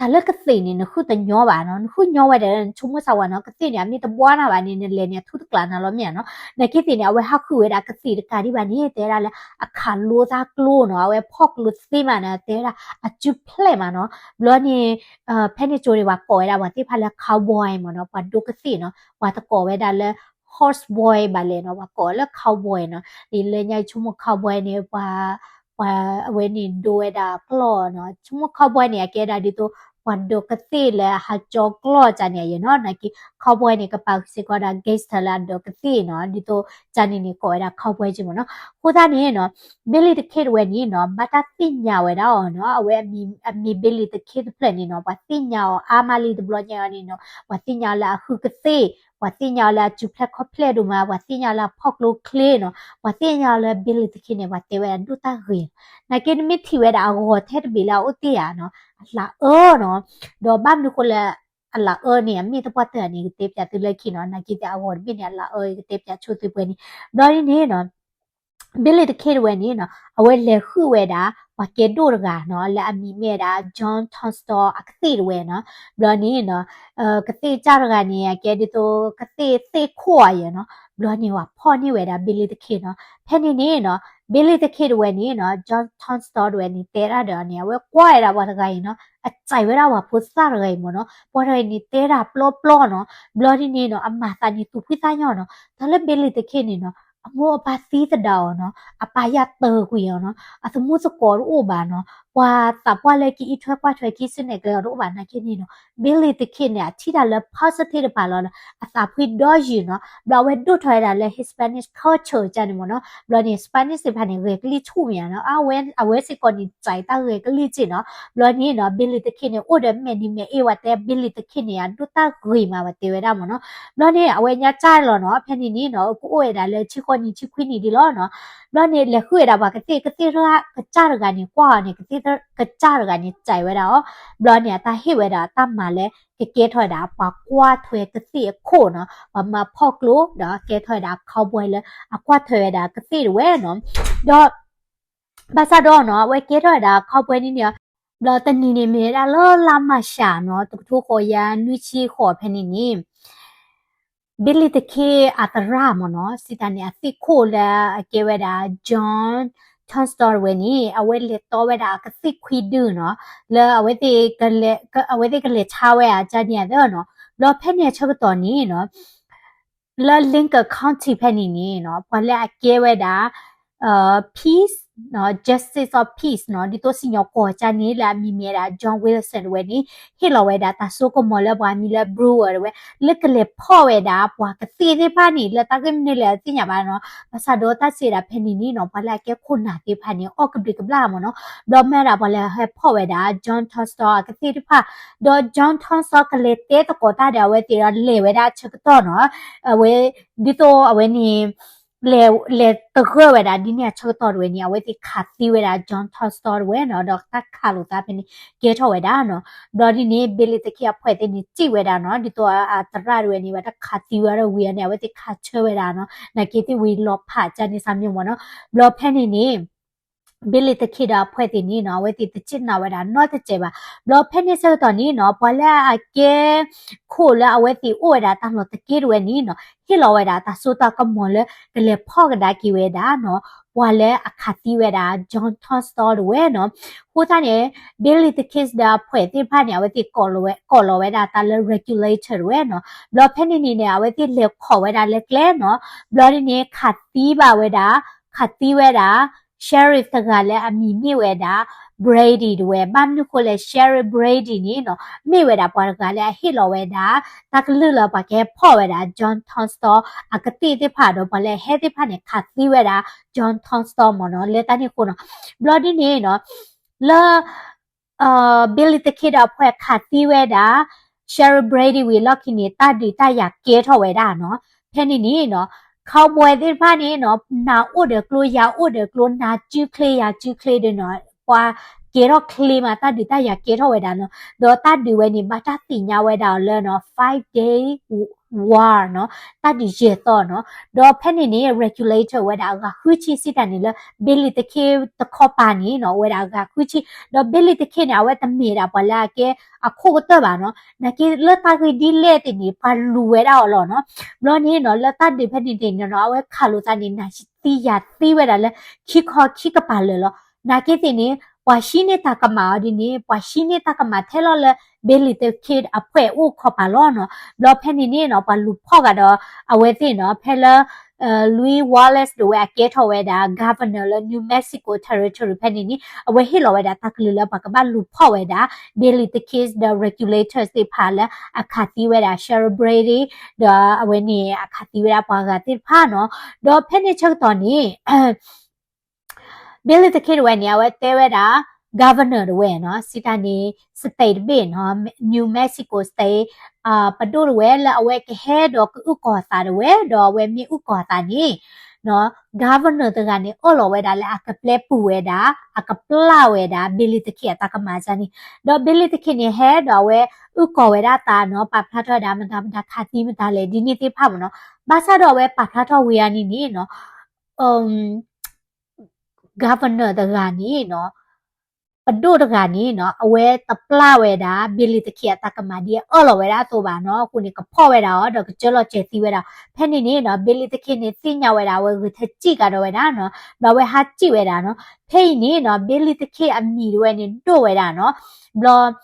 တၢ်လၢကသ့ၣ်န့ၣ် နဃုတညီဘၣ်နီၤ, နဃုညီဝဲဒၣ် နဆိကမိၣ်စၢ်ဝဲနီၤ, ကသ့ၣ်န့ၣ် အမ့ၢ်တဘှါနၤဘၣ်န့ၣ် နလဲၤန့ၣ် အထူတကျးနၤလီၤမ့ၢ်ဧါနီၤ, နာ်က့သ့ၣ်န့ၣ် အဝဲဟးဃုာ်ဝဲဒၣ်ကသ့ၣ်တကးဒံးဘၣ်န့ၣ် တဲဝဲဒၣ်လၢ အခးလိသးကျိနီၤ, အဝဲဖီၣ်ကျိသ့မးနီၤ, တဲဝဲဒၣ်အစုဖျဲၣ်မးနီၤ, ဘျီန့ၣ် ဖဲန့ၣ်ကၠိန့ၣ် ပှၤကိးဝဲဒၣ်ပှၤသ့ၣ်တဖၣ်လၢ cowboy မးနီၤ, ပှၤဒိးကသ့ၣ်နီၤ, ပှၤတကိးဝဲဒၣ်လၢ horse boy ဘၣ်လဲၣ်နီၤ, ပှၤကိးလၢ cowboy နီၤ, ဒ်လၢညါဆိကမိၣ် cowboy န့ၣ် ပှၤ ပှၤအဝဲန့ၣ်ဒိးဝဲဒၣ်ကျီၢ်နီၤ, ဆိကမိၣ် cowboy န့ၣ် အကဲဒၣ်ဒ်သိး ပှၤဒိးကသ့ၣ်လၢအဟးကၠီကျီၢ်ကန့ၣ်ယဲနီၤ, နာ်က့ cowboy န့ၣ် ကပာ်စ့ၢ်ကီးဒၣ် gangster လၢအဒိးကသ့ၣ်နီၤ, ဒ်သိးကန့ၣ်န့ၣ် ကိးဝဲဒၣ် cowboy က့မးနီၤ, အဃိသတးန့ၣ်နီၤ Billy the Kid တဝဲန့ၣ်နီၤ ဘၣ်တၢ်သ့ၣ်ညါဝဲဒၣ်အီၤနီၤ, အဝဲအမံၤ Billy the Kid တဖျၢၣ်န့ၣ်နီၤ ပှၤသ့ၣ်ညါအီၤအါမးလံတဘျီညါအံၤန့ၣ်နီၤ, ပှၤသ့ၣ်ညါအီၤလၢအဃုကသ့ၣ်, ပှၤသ့ၣ်ညါအီၤလၢအစုဖျဲၣ်ခီၣ်ဖျဲၣ်ဒိၣ်မး, ပှၤသ့ၣ်ညါအီၤလၢအဖီၣ်ကျိချ့နီၤ, ပှၤသ့ၣ်ညါအီၤလၢ Billy the Kid န့ၣ် ပှၤတဲဝဲဒၣ်ဒိၣ်တၢ်ဂ့ၤ, နာ်က့နမ့ၢ်ထံၣ်ဝဲဒၣ်အဂီၤထဲတဘ့ၣ်လၢအအိၣ်တ့ၢ်ဧါနီၤ, အလၤအၢနီၤ, ဒီးဘၣ်မနုၤဃိလၢ အလၤအၢန့ၣ် အမ့ၢ်သပှၢ်တၢၢ်န့ၣ် ကတဲပၠးသုလၢခံနီၤ, နာ်က့သ့ၣ်အဂီၤတဘ့ၣ်န့ၣ် အလၤအၢကတဲပၠးဆိသုပှဲၤန့ၣ်, ဘျီဒ်န့ၣ်နီၤ Billy the Kid တဝဲန့ၣ်နီၤ အဝဲလဲၤဃုာ်ဝဲဒၣ် ပှၤကဲဒိၣ်တဂၤနီၤ လၢအမံၤမ့ၢ်ဝဲဒၣ် John Tunstall အကသ့ၣ်တဝဲနီၤ, ဘျီန့ၣ်နီၤ ကသ့ၣ်ကၢ်တဂၤန့ၣ် အကဲဒ်သိးကသ့ၣ်သ့ၣ်ခိၣ်အယဲၢ်နီၤ, ဘျီန့ၣ်ပှၤဖီၣ်န့ၢ်ဝဲဒၣ် Billy the Kid နီၤ, ဖဲန့ၣ်န့ၣ်နီၤ Billy the Kid တဝဲန့ၣ်နီၤ John Tunstall တဝဲန့ၣ် တဲဒၣ်ဒီးန့ၣ် အဝဲကွၢ်ဝဲဒၣ်ပှၤတဂၤအံၤနီၤ အစံးဝဲဒၣ်ပှၤဖိသၣ်တဂၤအံၤမ့ၢ်နီၤ, ပှၤတဂၤအံၤန့ၣ် တဲဒၣ်ပျီပျီနီၤ, ဘျီဒ်န့ၣ်နီၤ အမၤသးန့ၣ်သူၣ်ဖှံသးညီနီၤ, တၢ်လၢ Billy the Kid န့ၣ်နီၤ အမိၢ်အပၢ်သံသဒၣ်အီၤနီၤ, အပၢ်ယၢ်တၢၤကွံာ်အီၤနီၤ, အသမူသကိးတအိၣ်ဘၣ်နီၤ, ပှၤသးပှၢ်လၢကအံးထွဲကွၢ်ထွဲခံဆူၣ်နဲၣ်ကျဲအီၤတအိၣ်ဘၣ်နာ်က့န့ၣ်နီၤ, Billy the Kid န့ၣ် အထံၣ်တၢ်လၢ positive တဖၣ်လီၤနီၤ, အသးဖှံဒီယုာ်နီၤ, ဘျီအဝဲဒိၣ်ထီၣ်ဝဲဒၣ်လၢ Hispanic culture ကန့ၣ်မ့ၢ်နီၤ, ဘျီန့ၣ် Spanish သ့ၣ်တဖၣ်န့ၣ် ဂဲၤကလံၣ်ဆူၣ်မ့ၢ်နီၤ, အဝဲ အဝဲစ့ၢ်ကီးန့ၣ် စံးတၢ်ဂဲၤကလံၣ်စ့ၢ်နီၤ, ဘျီန့ၣ်နီၤ Billy the Kid န့ၣ် အိၣ်ဒီးမဲာ်နံၤမဲာ်အ့ ဝဲတဲ Billy the Kid န့ၣ် အဒိၣ်တၢ်ဂ့ၤမး ဝဲတဲဝဲဒၣ်မ့ၢ်နီၤ, ဘျီန့ၣ် အဝဲညါကၢ်လီၤနီၤ, ဖဲန့ၣ်န့ၣ်နီၤ ကအိၣ်ဝဲဒၣ်လၢဆံဃိးနံၣ်ဆံခွံနံၣ်ဒ်လီၤနီၤ, ဘျီန့ၣ် လဲၤဃုာ်ဝဲဒၣ်ပှၤကသ့ၣ် ကသ့ၣ်ကစၢ်တဂၤန့ၣ် ကွၢ်အီၤန့ၣ် ကသ့ၣ်ကစၢ်တဂၤန့ၣ် စံးဝဲဒၣ်အီၤ, ဘျီန့ၣ် အတၢ်ဟ့ၣ်ဝဲဒၣ်တၢ်မၤလၢ ကကဲထီၣ်ဝဲဒၣ် ပှၤကွၢ်ထွဲကသ့ၣ်အခိၣ်နီၤ, ပှၤမၤဖီၣ်ကျိ ဒီးကဲထီၣ်ဝဲဒၣ် cowboy လၢအကွၢ်ထွဲဝဲဒၣ်ကသ့ၣ်တဝဲနီၤ, ဒီး ဘၣ်ဆၣ်ဒီးနီၤ အဝဲကဲထီၣ်ဝဲဒၣ် cowboy န့ၣ်န့ၣ်, ဘျီတနံၤန့ၣ်မ့ၢ်ဝဲဒၣ်လၢလါမၢ်ၡးနီၤ တကထိဃိးကယၤနွံဆံဃိးဖဲန့ၣ်န့ၣ် Billy the Kid အသရၣ်မ့ၢ်နီၤ စံးတၢ်န့ၣ် အသ့ၣ်ခိၣ်လၢအကဲဝဲဒၣ် John Tunstall ဝဲန့ၣ် အဝဲလဲၤတီဝဲဒၣ်ကသ့ၣ်ခွံဒုနီၤ လၢအဝဲသ့ၣ်ကလဲၤဆါဝဲအကၢ်န့ၣ်အသၢနီၤ, ဘျီဖဲန့ၣ်အဆၢကတီၢ်န့ၣ်နီၤ လၢ Lincoln County ဖဲန့ၣ်န့ၣ်နီၤ ပှၤလၢအကဲဝဲဒၣ် Peace Justice of Peace နီၤ ဒ်သိးစံၣ်ညီၣ်ကွီၢ်ကန့ၣ် လၢအမံၤမ့ၢ်ဝဲဒၣ် John Wilson တဝဲန့ၣ် ဟ့ၣ်လီၤဝဲဒၣ်တၢ်စိကမီၤလၢပှၤမံၤလၢ Brewer တဝဲ လၢကလဲၤဖီၣ်ဝဲဒၣ်ပှၤကသ့ၣ်သ့ၣ်တဖၣ်န့ၣ် လၢတၢ်ဂ့ၢ်မနုၤလဲၣ်တသ့ၣ်ညါဘၣ်နီၤ. ဘၣ်ဆၣ်ဒီးတၢ်စံးဝဲဒၣ်ဖဲန့ၣ်န့ၣ်နီၤ ပှၤလၢအကဲခိၣ်နၢ်သ့ၣ်တဖၣ်န့ၣ် အီၣ်ကဘျံးကဘျၣ်မ့ၢ်နီၤ. ဘျီမ့ၢ်ဝဲဒၣ်ပှၤလၢဟဲဖီၣ်ဝဲဒၣ် John Tunstall အကသ့ၣ်တဖၣ် ဒီး John Tunstall ကလဲၤတဲသကိးတၢ်ဒီးအဝဲသ့ၣ်ဒီးလဲၤဝဲဒၣ်အဆၢကတီၢ်နီၤ အဝဲ ဒ်သိးအဝဲန့ၣ် လဲၤ လဲၤတဂၢၢ်ဝဲဒၣ်ဒ်န့ၣ်အဆၢကတီၢ်တဝဲန့ၣ် အဝဲသ့ၣ်ခးသံဝဲဒၣ် John Tunstall တဝဲနီၤ ဒီးတၢ်ခးလိာ်သးဖဲန့ၣ် ကဲထီၣ်ဝဲဒၣ်နီၤ. ဘျီဒ်န့ၣ် Billy the Kid အဖှဲၣ်သ့ၣ်န့ၣ် စံးဝဲဒၣ်နီၤ ဒ်သိးအသရၣ်တဝဲန့ၣ် ဘၣ်တၢ်ခးသံဝဲဒၣ်ဝံၤအန့ၣ် အဝဲသ့ၣ်ခးဆၢဝဲဒၣ်နီၤ နာ်က့သ့ၣ်ဝံၤလီၤဖးကန့ၣ်စၢ်မ့ၢ်မ့ၢ်နီၤ. ဘျီဖဲန့ၣ်န့ၣ် Billy the Kid ဒီးအဖှဲၣ်သ့ၣ်န့ၣ်နီၤ အဝဲသ့ၣ်တစံးနၢ်ဝဲဒၣ်နီတစဲးဘၣ်. ဘျီဖဲန့ၣ်ဆၢကတီၢ်န့ၣ်နီၤ ပှၤလၢအကဲ ခိၣ်လၢအဝဲသ့ၣ်အိၣ်ဝဲဒၣ်တၢ်လီၢ်တက့ၢ်တဝဲန့ၣ်နီၤ ဟ့ၣ်လီၤဝဲဒၣ်တၢ်စိတၢ်ကမီၤလၢကလဲၤဖီၣ်ကဒါက့ၤဝဲဒၣ်နီၤ ပှၤလၢအခးသံဝဲဒၣ် John Tunstall တဝဲနီၤ. အဃိသတးန့ၣ် Billy the Kid ဒီးအဖှဲၣ်သ့ၣ်တဖၣ်န့ၣ် အဝဲသ့ၣ်ကိးလီၤဝဲဒၣ်တၢ်လၢ regulator တဝဲနီၤ. ဘျီဖဲန့ၣ်န့ၣ်န့ၣ် အဝဲသ့ၣ်လဲၤခိးဝဲဒၣ်လၢကျဲနီၤ. ဘျီဒ်န့ၣ် ခးသံဘၣ်ဝဲဒၣ် ခးသံဝဲဒၣ် sheriff တဂၤလၢအမံၤမ့ၢ်ဝဲဒၣ် Brady တဝဲ ဘၣ်မနုၤဃိလဲၣ် sheriff Brady န့ၣ်နီၤ မ့ၢ်ဝဲဒၣ်ပှၤတဂၤလၢအဟ့ၣ်လီၤဝဲဒၣ် တၢ်ကလုၢ်လၢပှၤကဟဲဖီၣ်ဝဲဒၣ် John Tunstall အကသ့ၣ်သ့ၣ်တဖၣ်ဒီးပှၤလၢအဟဲသ့ၣ်တဖၣ်န့ၣ် ခးသံဝဲဒၣ် John Tunstall မ့ၢ်နီၤ လၢတၢ်န့ၣ်အဃိနီၤ. ဘျီဒ်န့ၣ်နီၤ လၢ Billy the Kid ဒီးအဖှဲၣ်ခးသံဝဲဒၣ် sheriff Brady ဝံၤလီၢ်ခံန့ၣ် တၢ်ဒုးတၢ်ယၤကဲထီၣ်ဝဲဒၣ်နီၤ. ဖဲန့ၣ်န့ၣ်နီၤ cowboy သ့ၣ်တဖၣ်န့ၣ်နီၤ နၤအိၣ်ဒီးကျိ ယၤအိၣ်ဒီးကျိ နၤစုချ့ယၤစုချ့ဒီးနီၤ ပှၤကဲထီၣ်ချ့မး တၢ်ဒုးတၢ်ယၤကဲထီၣ်ဝဲဒၣ်နီၤ. ဒီးတၢ်ဒုးဝဲန့ၣ် ဘၣ်တၢ်သ့ၣ်ညါဝဲဒၣ်အီၤလၢနီၤ five day war နီၤ တၢ်ဒုးယဲၢ်သီနီၤ. ဒီးဖဲန့ၣ်န့ၣ် regulator ဝဲဒၣ်အဂၤဃုဆံစံးတၢ်န့ၣ်လၢ Billy the Kid တခီပၤန့ၣ်နီၤ အိၣ်ဝဲဒၣ်အဂၤဃုဆံ ဒီး Billy the Kid န့ၣ် အဝဲတမ့ၢ်ဒၣ်ပှၤလၢအကဲအခိၣ်ကတၢၢ်ဘၣ်နီၤ. နာ်က့လၢတၢ်ဂ့ၢ်ဒ်လဲၣ်သ့ၣ်န့ၣ် ပှၤလူၤဝဲဒၣ်အီၤလီၤနီၤ. ဘျီန့ၣ်နီၤ လၢတၢ်ဒုးဖဲန့ၣ်န့ၣ်နီၤ အဝဲခးလိာ်သးန့ၣ် နၤသံယၤသံဝဲဒၣ်လၢ ခံခီခံကပၤလၢာ်လီၤ. နာ်က့သ့ၣ်န့ၣ် ပှၤဟံးန့ၢ်တၢ်ကမၣ်အီၤဒ်န့ၣ် ပှၤဟံးန့ၢ်တၢ်ကမၣ်ထဲလီၤလၢ Billy the Kid အဖှဲၣ်အိၣ်ခီပၤလီၤနီၤ. ဘျီဖဲန့ၣ်န့ၣ်နီၤ ပှၤလူၤဖီၣ်ဂၤဒီး အဝဲသ့ၣ်နီၤ ဖဲလၢ Louis Wallace ဒၣ်ဝဲအကဲထီၣ်ဝဲဒၣ် governor လၢ New Mexico Territory ဖဲန့ၣ်န့ၣ် အဝဲဟ့ၣ်လီၤဝဲဒၣ်တၢ်ကလုၢ်လၢပှၤကဘၣ်လူၤဖီၣ်ဝဲဒၣ် Billy the Kid ဒီး regulators သ့ၣ်တဖၣ်လၢအခးသံဝဲဒၣ် sheriff Brady ဒီးအဝဲန့ၣ်အခးသံဝဲဒၣ်ပှၤဂၤသ့ၣ်တဖၣ်နီၤ. ဒီးဖဲန့ၣ်ဆၢကတီၢ်န့ၣ် Billy the Kid တဝဲန့ၣ် အဝဲတဲဝဲဒၣ် governor တဝဲနီၤ စံးတၢ်န့ၣ် state တဘ့ၣ်နီၤ New Mexico State ပဒိၣ်တဝဲလၢအဝဲကဟဲဒီးကအုၣ်ကီၤသးတဝဲ ဒီးအဝဲမ့ၢ်အုၣ်ကီၤသးန့ၣ် governor တဂၤန့ၣ် အၢၣ်လီၤဝဲဒၣ်လၢအကပျဲပူၤဝဲဒၣ် အကပျၢ်ဝဲဒၣ် Billy the Kid အတၢ်ကမၣ်န့ၣ် ဒီး Billy the Kid န့ၣ် ဟဲဒီးအဝဲအုၣ်ကီၤဝဲဒၣ်သးနီၤ ပာ်ဖျါထီၣ်ဝဲဒၣ်မတၤမတၤခးသံမတၤလဲၣ် ဒ်န့ၣ်သ့ၣ်တဖၣ်မ့ၢ်နီၤ. ဘၣ်ဆၣ်ဒီးအဝဲပာ်ဖျါထီၣ်ဝံၤအီၤန့ၣ်န့ၣ်နီၤ governor တဂၤန့ၣ်နီၤ ပဒိၣ်တဂၤန့ၣ်နီၤ အဝဲတပျၢ်ဝဲဒၣ် Billy the Kid အတၢ်ကမၣ်ဒ်အအၢၣ်လီၤဝဲဒၣ်အသိးဘၣ်နီၤ. အဃိန့ၣ် ကဖီၣ်ဝဲဒၣ်အီၤ ဒီးကစၢလီၤစဲၤသံဝဲဒၣ်. ဖဲန့ၣ်န့ၣ်နီၤ Billy the Kid န့ၣ် သ့ၣ်ညါဝဲဒၣ် အဝဲဂုာ်ထဲစံၣ်ကဒီးဝဲဒၣ်နီၤ ဒီးအဝဲဟးစံၣ်ဝဲဒၣ်နီၤ. ဖဲအံၤန့ၣ်နီၤ Billy the Kid အမံၤတဝဲန့ၣ် ဒိၣ်ဝဲဒၣ်နီၤ. ဘျီ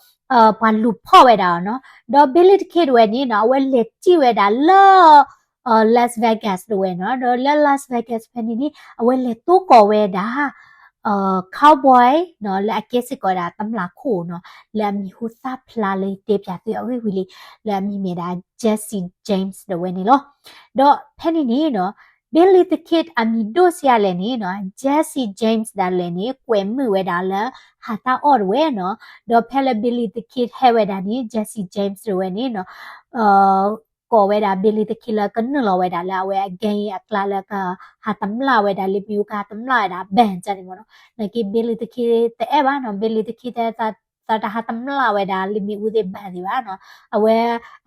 ပှၤလူၤဖီၣ်ဝဲဒၣ်အီၤနီၤ. ဒီး Billy the Kid တဝဲန့ၣ်နီၤ အဝဲလဲၤစံၣ်ဝဲဒၣ်လၢ Las Vegas တဝဲနီၤ. ဒီးလၢ Las Vegas ဖဲန့ၣ်န့ၣ် အဝဲလဲၤတိၢ်ကီၤဝဲဒၣ် cowboy နီၤ လၢအကဲစ့ၢ်ကီးဒၣ်တမျၢ်ခိၣ်နီၤ လၢအမံၤဟူသၣ်ဖျါလၢယတဲပၠးသုအဂ့ၢ်ဝံၤလံ လၢအမံၤမ့ၢ်ဒၣ် Jesse James တဝဲန့ၣ်လီၤ. ဒီးဖဲန့ၣ်န့ၣ်နီၤ Billy the Kid အမံၤဒိၣ်စံးဒ်လဲၣ်န့ၣ်နီၤ Jesse James ဒၣ်လဲာ်န့ၣ် ကွဲးမုာ်ဝဲဒၣ်လၢဟးတၢ်အီၣ်တဝဲနီၤ. ဒီးဖဲလၢ Billy the Kid ဟဲဝဲဒၣ်န့ၣ် Jesse James တဝဲန့ၣ်နီၤ ကိးဝဲဒၣ် Billy the Kid လၢကနုာ်လီၤဝဲဒၣ်လၢအဝဲအ gang အကျါလၢကဟးတမျၢ်ဝဲဒၣ် လၢမ့ၣ်အူကဟးတမျၢ်ဝဲဒၣ် band န့ၣ်မ့ၢ်နီၤ. နာ်က့ Billy the Kid တအဲၣ်ဘၣ်နီၤ Billy the Kid တဲ သးတဟးတမျၢ်ဝဲဒၣ် လၢမ့ၣ်အူသ့ၣ် band သ့ၣ်ဘၣ်နီၤ. အဝဲ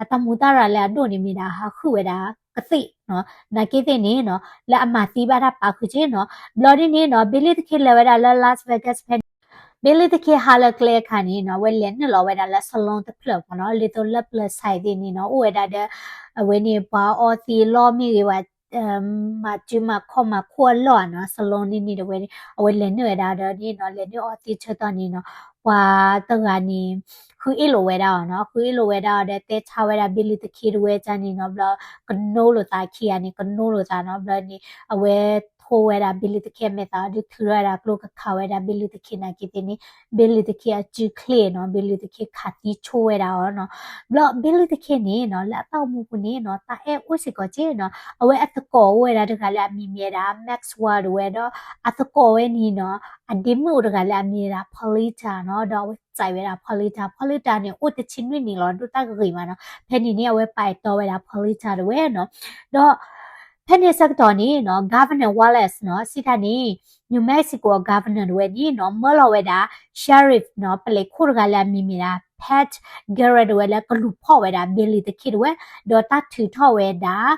အတၢ်မူတၢ်ရၤလၢအဒိၣ်န့ၣ်မ့ၢ်ဒၣ်ဟးဃုာ်ဝဲဒၣ်ကသ့ၣ်နီၤ. နာ်က့သ့ၣ်န့ၣ်နီၤ လၢအမၤသံဘၣ်တၢ်ပာ်ဃုာ်က့နီၤ. ဘျီဒ်န့ၣ်နီၤ Billy the Kid လဲၤဝဲဒၣ်လၢ Las Vegas ဖဲန့ၣ် Billy the Kid ဟးလၢကျဲအခါန့ၣ်နီၤ အဝဲလဲၤနုာ်လီၤဝဲဒၣ်လၢ salon တဖျၢၣ်မ့ၢ်နီၤ ဒ်သိးလၢ Plus Size သ့ၣ်န့ၣ်နီၤ အိၣ်ဝဲဒၣ်ဒီး အဝဲန့ၣ် ပှၤအီသံးအလီၢ်မ့ၢ်ဂ့ၤ ပှၤ မၤစုမၤခီၣ်မၤခိၣ်အလီၢ်ဧါနီၤ salon န့ၣ်န့ၣ်တဝဲန့ၣ် အဝဲလဲၤနုာ်ဝဲဒၣ်ဒီးန့ၣ်နီၤ လဲၤနုာ်အီသံးဆၢကတီၢ်န့ၣ်နီၤ ပှၤတဂၤန့ၣ် ဃုအ့ၣ်လိာ်ဝဲဒၣ်အီၤနီၤ ဃုအ့ၣ်လိာ်ဝဲဒၣ်အီၤဒီး တဲဆါဝဲဒၣ် Billy the Kid တဝဲန့ၣ်နီၤ ဘျီ ကနိလိာ်သးခံဂၤန့ၣ် ကနိလိာ်သးနီၤ ဘျီန့ၣ် အဝဲ ကိးဝဲဒၣ် ဘ့လံၤသခ့အမဲာ်သးအီၤဒီး ထုးထီၣ်ဝဲဒၣ်ကျိကခးဝဲဒၣ် ဘ့လံၤသခ့နာ်က့သ့ၣ်န့ၣ် ဘ့လံၤသခ့အစုချ့နီၤ, ဘ့လံၤသခ့ခးသံဆိဝဲဒၣ်အီၤနီၤ. ဘျီဘ့လံၤသခ့န့ၣ်နီၤ လၢအတၢ်အိၣ်မူပူၤန့ၣ်နီၤ တၢ်အဲၣ်အိၣ်စ့ၢ်ကီးက့နီၤ. အဝဲအသကိးအိၣ်ဝဲဒၣ်တဂၤလၢအမံၤမ့ၢ်ဝဲဒၣ် Maxwell တဝဲဒီး အသကိးဝဲန့ၣ်နီၤ အဒ့မုၣ်အိၣ်တဂၤလၢအမံၤဝဲဒၣ် Polita နီၤ, ဒီးအဝဲစံးဝဲဒၣ် Polita, Polita န့ၣ် အိၣ်တဆံနွံနံၣ်လီၤ ဒိၣ်တၢ်ဂ့ၤမးနီၤ. ဖဲန့ၣ်န့ၣ် အဝဲပာ်အဲၣ်တီဝဲဒၣ် Polita တဝဲနီၤ. ဒီး ဖဲန့ၣ်ဆၢကတီၢ်န့ၣ်နီၤ Governor Wallace နီၤ စံးတၢ်န့ၣ် New Mexico Governor တဝဲန့ၣ်နီၤ မၢလီၤဝဲဒၣ် sheriff နီၤ ပလံးခိၣ်တဂၤလၢအမံၤမ့ၢ်ဒၣ် Pat Garrett တဝဲလၢကလူၤဖီၣ်ဝဲဒၣ် ဘ့လံၤသခ့တဝဲ, ဒီးတၢ်ထုးထီၣ်ဝဲဒၣ်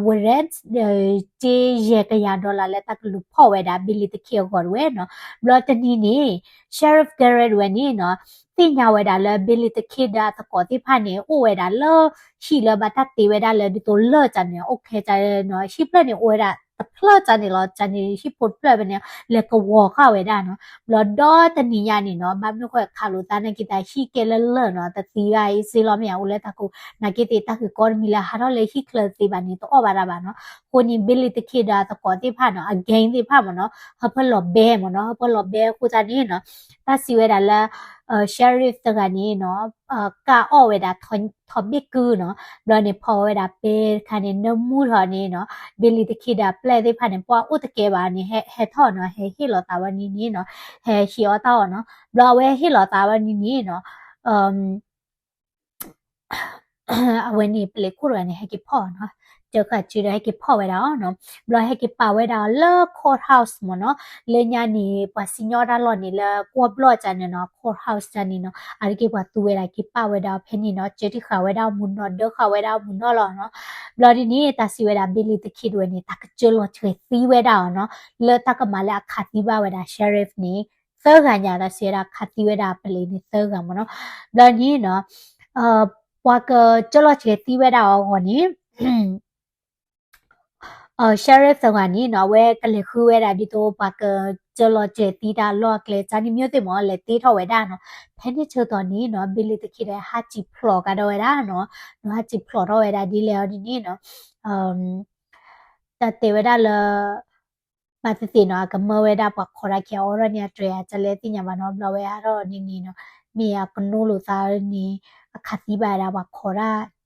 warrant က့ယဲၢ်ကယၤ dollar လၢတၢ်ကလူၤဖီၣ်ဝဲဒၣ် ဘ့လံၤသခ့အဂီၢ်တဝဲနီၤ. ဘျီတနံၤန့ၣ် sheriff Garrett တဝဲန့ၣ်နီၤ သ့ၣ်ညါဝဲဒၣ်လၢ ဘ့လံၤသခ့ဒီးအသကိးသ့ၣ်တဖၣ်န့ၣ် အိၣ်ဝဲဒၣ်လၢ ဟံၣ်လၢဘၣ်တၢ်တ့ဝဲဒၣ်လၢဒ်သိးလၢၢ်ကန့ၣ် အိၣ်ခဲကန့ၣ်နီၤ, ဟံၣ်ဖျၢၣ်န့ၣ်အိၣ်ဝဲဒၣ်တဖျၢၣ်ကန့ၣ်လီၤ, ကန့ၣ် ဟံၣ်ဖိတဖျၢၣ်ဖဲန့ၣ် လဲၤကဝီၤဃာ်ဝဲဒၣ်နီၤ. ဘျီဒီတနံၤညါန့ၣ်နီၤ ဘၣ်မနုၤဃိခးလိာ်သးနာ်က့သးဟံၣ်ကဲလၢလၢၢ်နီၤ တသံဘၣ်အံၤစ့လီၤမ့ၢ်ဧါ အိၣ်လၢတၢ်ကိၢ် နာ်က့သ့ၣ်တၢ်ဂ့ၢ်ကီတမံၤလၢဟးထီၣ်လၢဟံၣ်ချၢသ့ဘၣ်န့ၣ် တအီၣ်ဘၣ်တၢ်ဘၣ်နီၤ. အဃိန့ၣ် ဘ့လံၤသခ့ဒီးအသကိးသ့ၣ်တဖၣ်နီၤ အ gang သ့ၣ်တဖၣ်မ့ၢ်နီၤ ဟၢဖၢလီၤဘဲမ့ၢ်နီၤ, ဟၢဖၢလီၤဘဲအဃိသတးန့ၣ်နီၤ တၢ်စံးဝဲဒၣ်လၢ sheriff တဂၤန့ၣ်နီၤ ကၢ်အီၣ်ဝဲဒၣ် ထီဘ့ၣ်ကုၢ်နီၤ, ဘျီန့ၣ်ဖီဝဲဒၣ်ပဲတခါန့ၣ် နၢမူထီၣ်န့ၣ်နီၤ ဘ့လံၤသခ့ဒီးအပျဲၢ်သ့ၣ်တဖၣ်န့ၣ် ပှၤအိၣ်တကဲဘၣ်န့ၣ် ဟဲထီၣ်နီၤ ဟဲဟ့ၣ်လီၤသးဝဲန့ၣ်န့ၣ်နီၤ ဟဲဟ့ၣ်အီၣ်တၢ်အီၣ်နီၤ. ဘျီအဝဲဟ့ၣ်လီၤသးဝဲန့ၣ်န့ၣ်နီၤ အဝဲန့ၣ်ပလံးခိၣ်တဂၤန့ၣ် ဟဲက့ၤဖီၣ်နီၤ, တဃာ်စုဒီးဟဲက့ၤဖီၣ်ဝဲဒၣ်အီၤနီၤ. ဘျီဟဲက့ၤပာ်ဝဲဒၣ်အီၤလၢ courthouse မ့ၢ်နီၤ, လၢညါန့ၣ် ပှၤစံၣ်ညီၣ်တၢ်လီၢ်န့ၣ် လၢကွီၢ်ဘျီၣ်ကန့ၣ်နီၤ courthouse န့ၣ်နီၤ အါတက့ၢ်ပှၤသူဝဲဒၣ်က့ၤပာ်ဝဲဒၣ်အီၤဖဲန့ၣ်နီၤ, ကၢတံၢ်ဃာ်ဝဲဒၣ်အီၤမုၢ်နီၤ ဒၢဃာ်ဝဲဒၣ်အီၤမုၢ်နီၤလီၤနီၤ. ဘျီဒ်န့ၣ် တၢ်စံးဝဲဒၣ် ဘ့လံၤသခ့တဝဲန့ၣ် တၢ်ကစၢလီၤစှၤသံဝဲဒၣ်အီၤနီၤ, လၢတၢ်ကမၤလၢအခးသံဘၣ်ဝဲဒၣ် sheriff န့ၣ် သၢဂၤညါ တၢ်စံးဝဲဒၣ်ခးသံဝဲဒၣ်ပလံးန့ၣ်သၢဂၤမ့ၢ်နီၤ. ဘျီန့ၣ်နီၤ ပှၤကစၢလီၤစှၤသံဝဲဒၣ်အီၤအဂီၢ်န့ၣ် sheriff တဂၤန့ၣ်နီၤ အဝဲကလဲၤဃုဝဲဒၣ်ဒ်သိးပှၤကစၢလီၤစှၤသံတၢ်လီၢ်အကျဲ ကန့ၣ် မျိုးသုး မ့ၢ် လဲၤတ့ထီၣ်ဝဲဒၣ်နီၤ. ဖဲန့ၣ်ဆၢကတီၢ်န့ၣ်နီၤ ဘ့လံၤသခ့ဒီးဟးစံၣ်ဖျိးကဒီးဝဲဒၣ်နီၤ, နီၤဟးစံၣ်ဖျိးထီၣ်ဝဲဒၣ်ဒ်လဲၣ်အီၤဒ်န့ၣ်နီၤ တၢ်တဲဝဲဒၣ်လၢ ဘၣ်သ့ၣ်သ့ၣ်နီၤ အကမၢဝဲဒၣ်ပှၤခိးတၢ်ခံအီၤဒီးန့ၣ် အတြဲၤအတၢ်လဲၣ်သ့ၣ်ညါဘၣ်နီၤ. ဘျီဝဲဟးထီၣ်န့ၣ်န့ၣ်နီၤ မ့ၢ်အကနိလိာ်သးန့ၣ် အခးသံဘၣ်ဝဲဒၣ်ပှၤ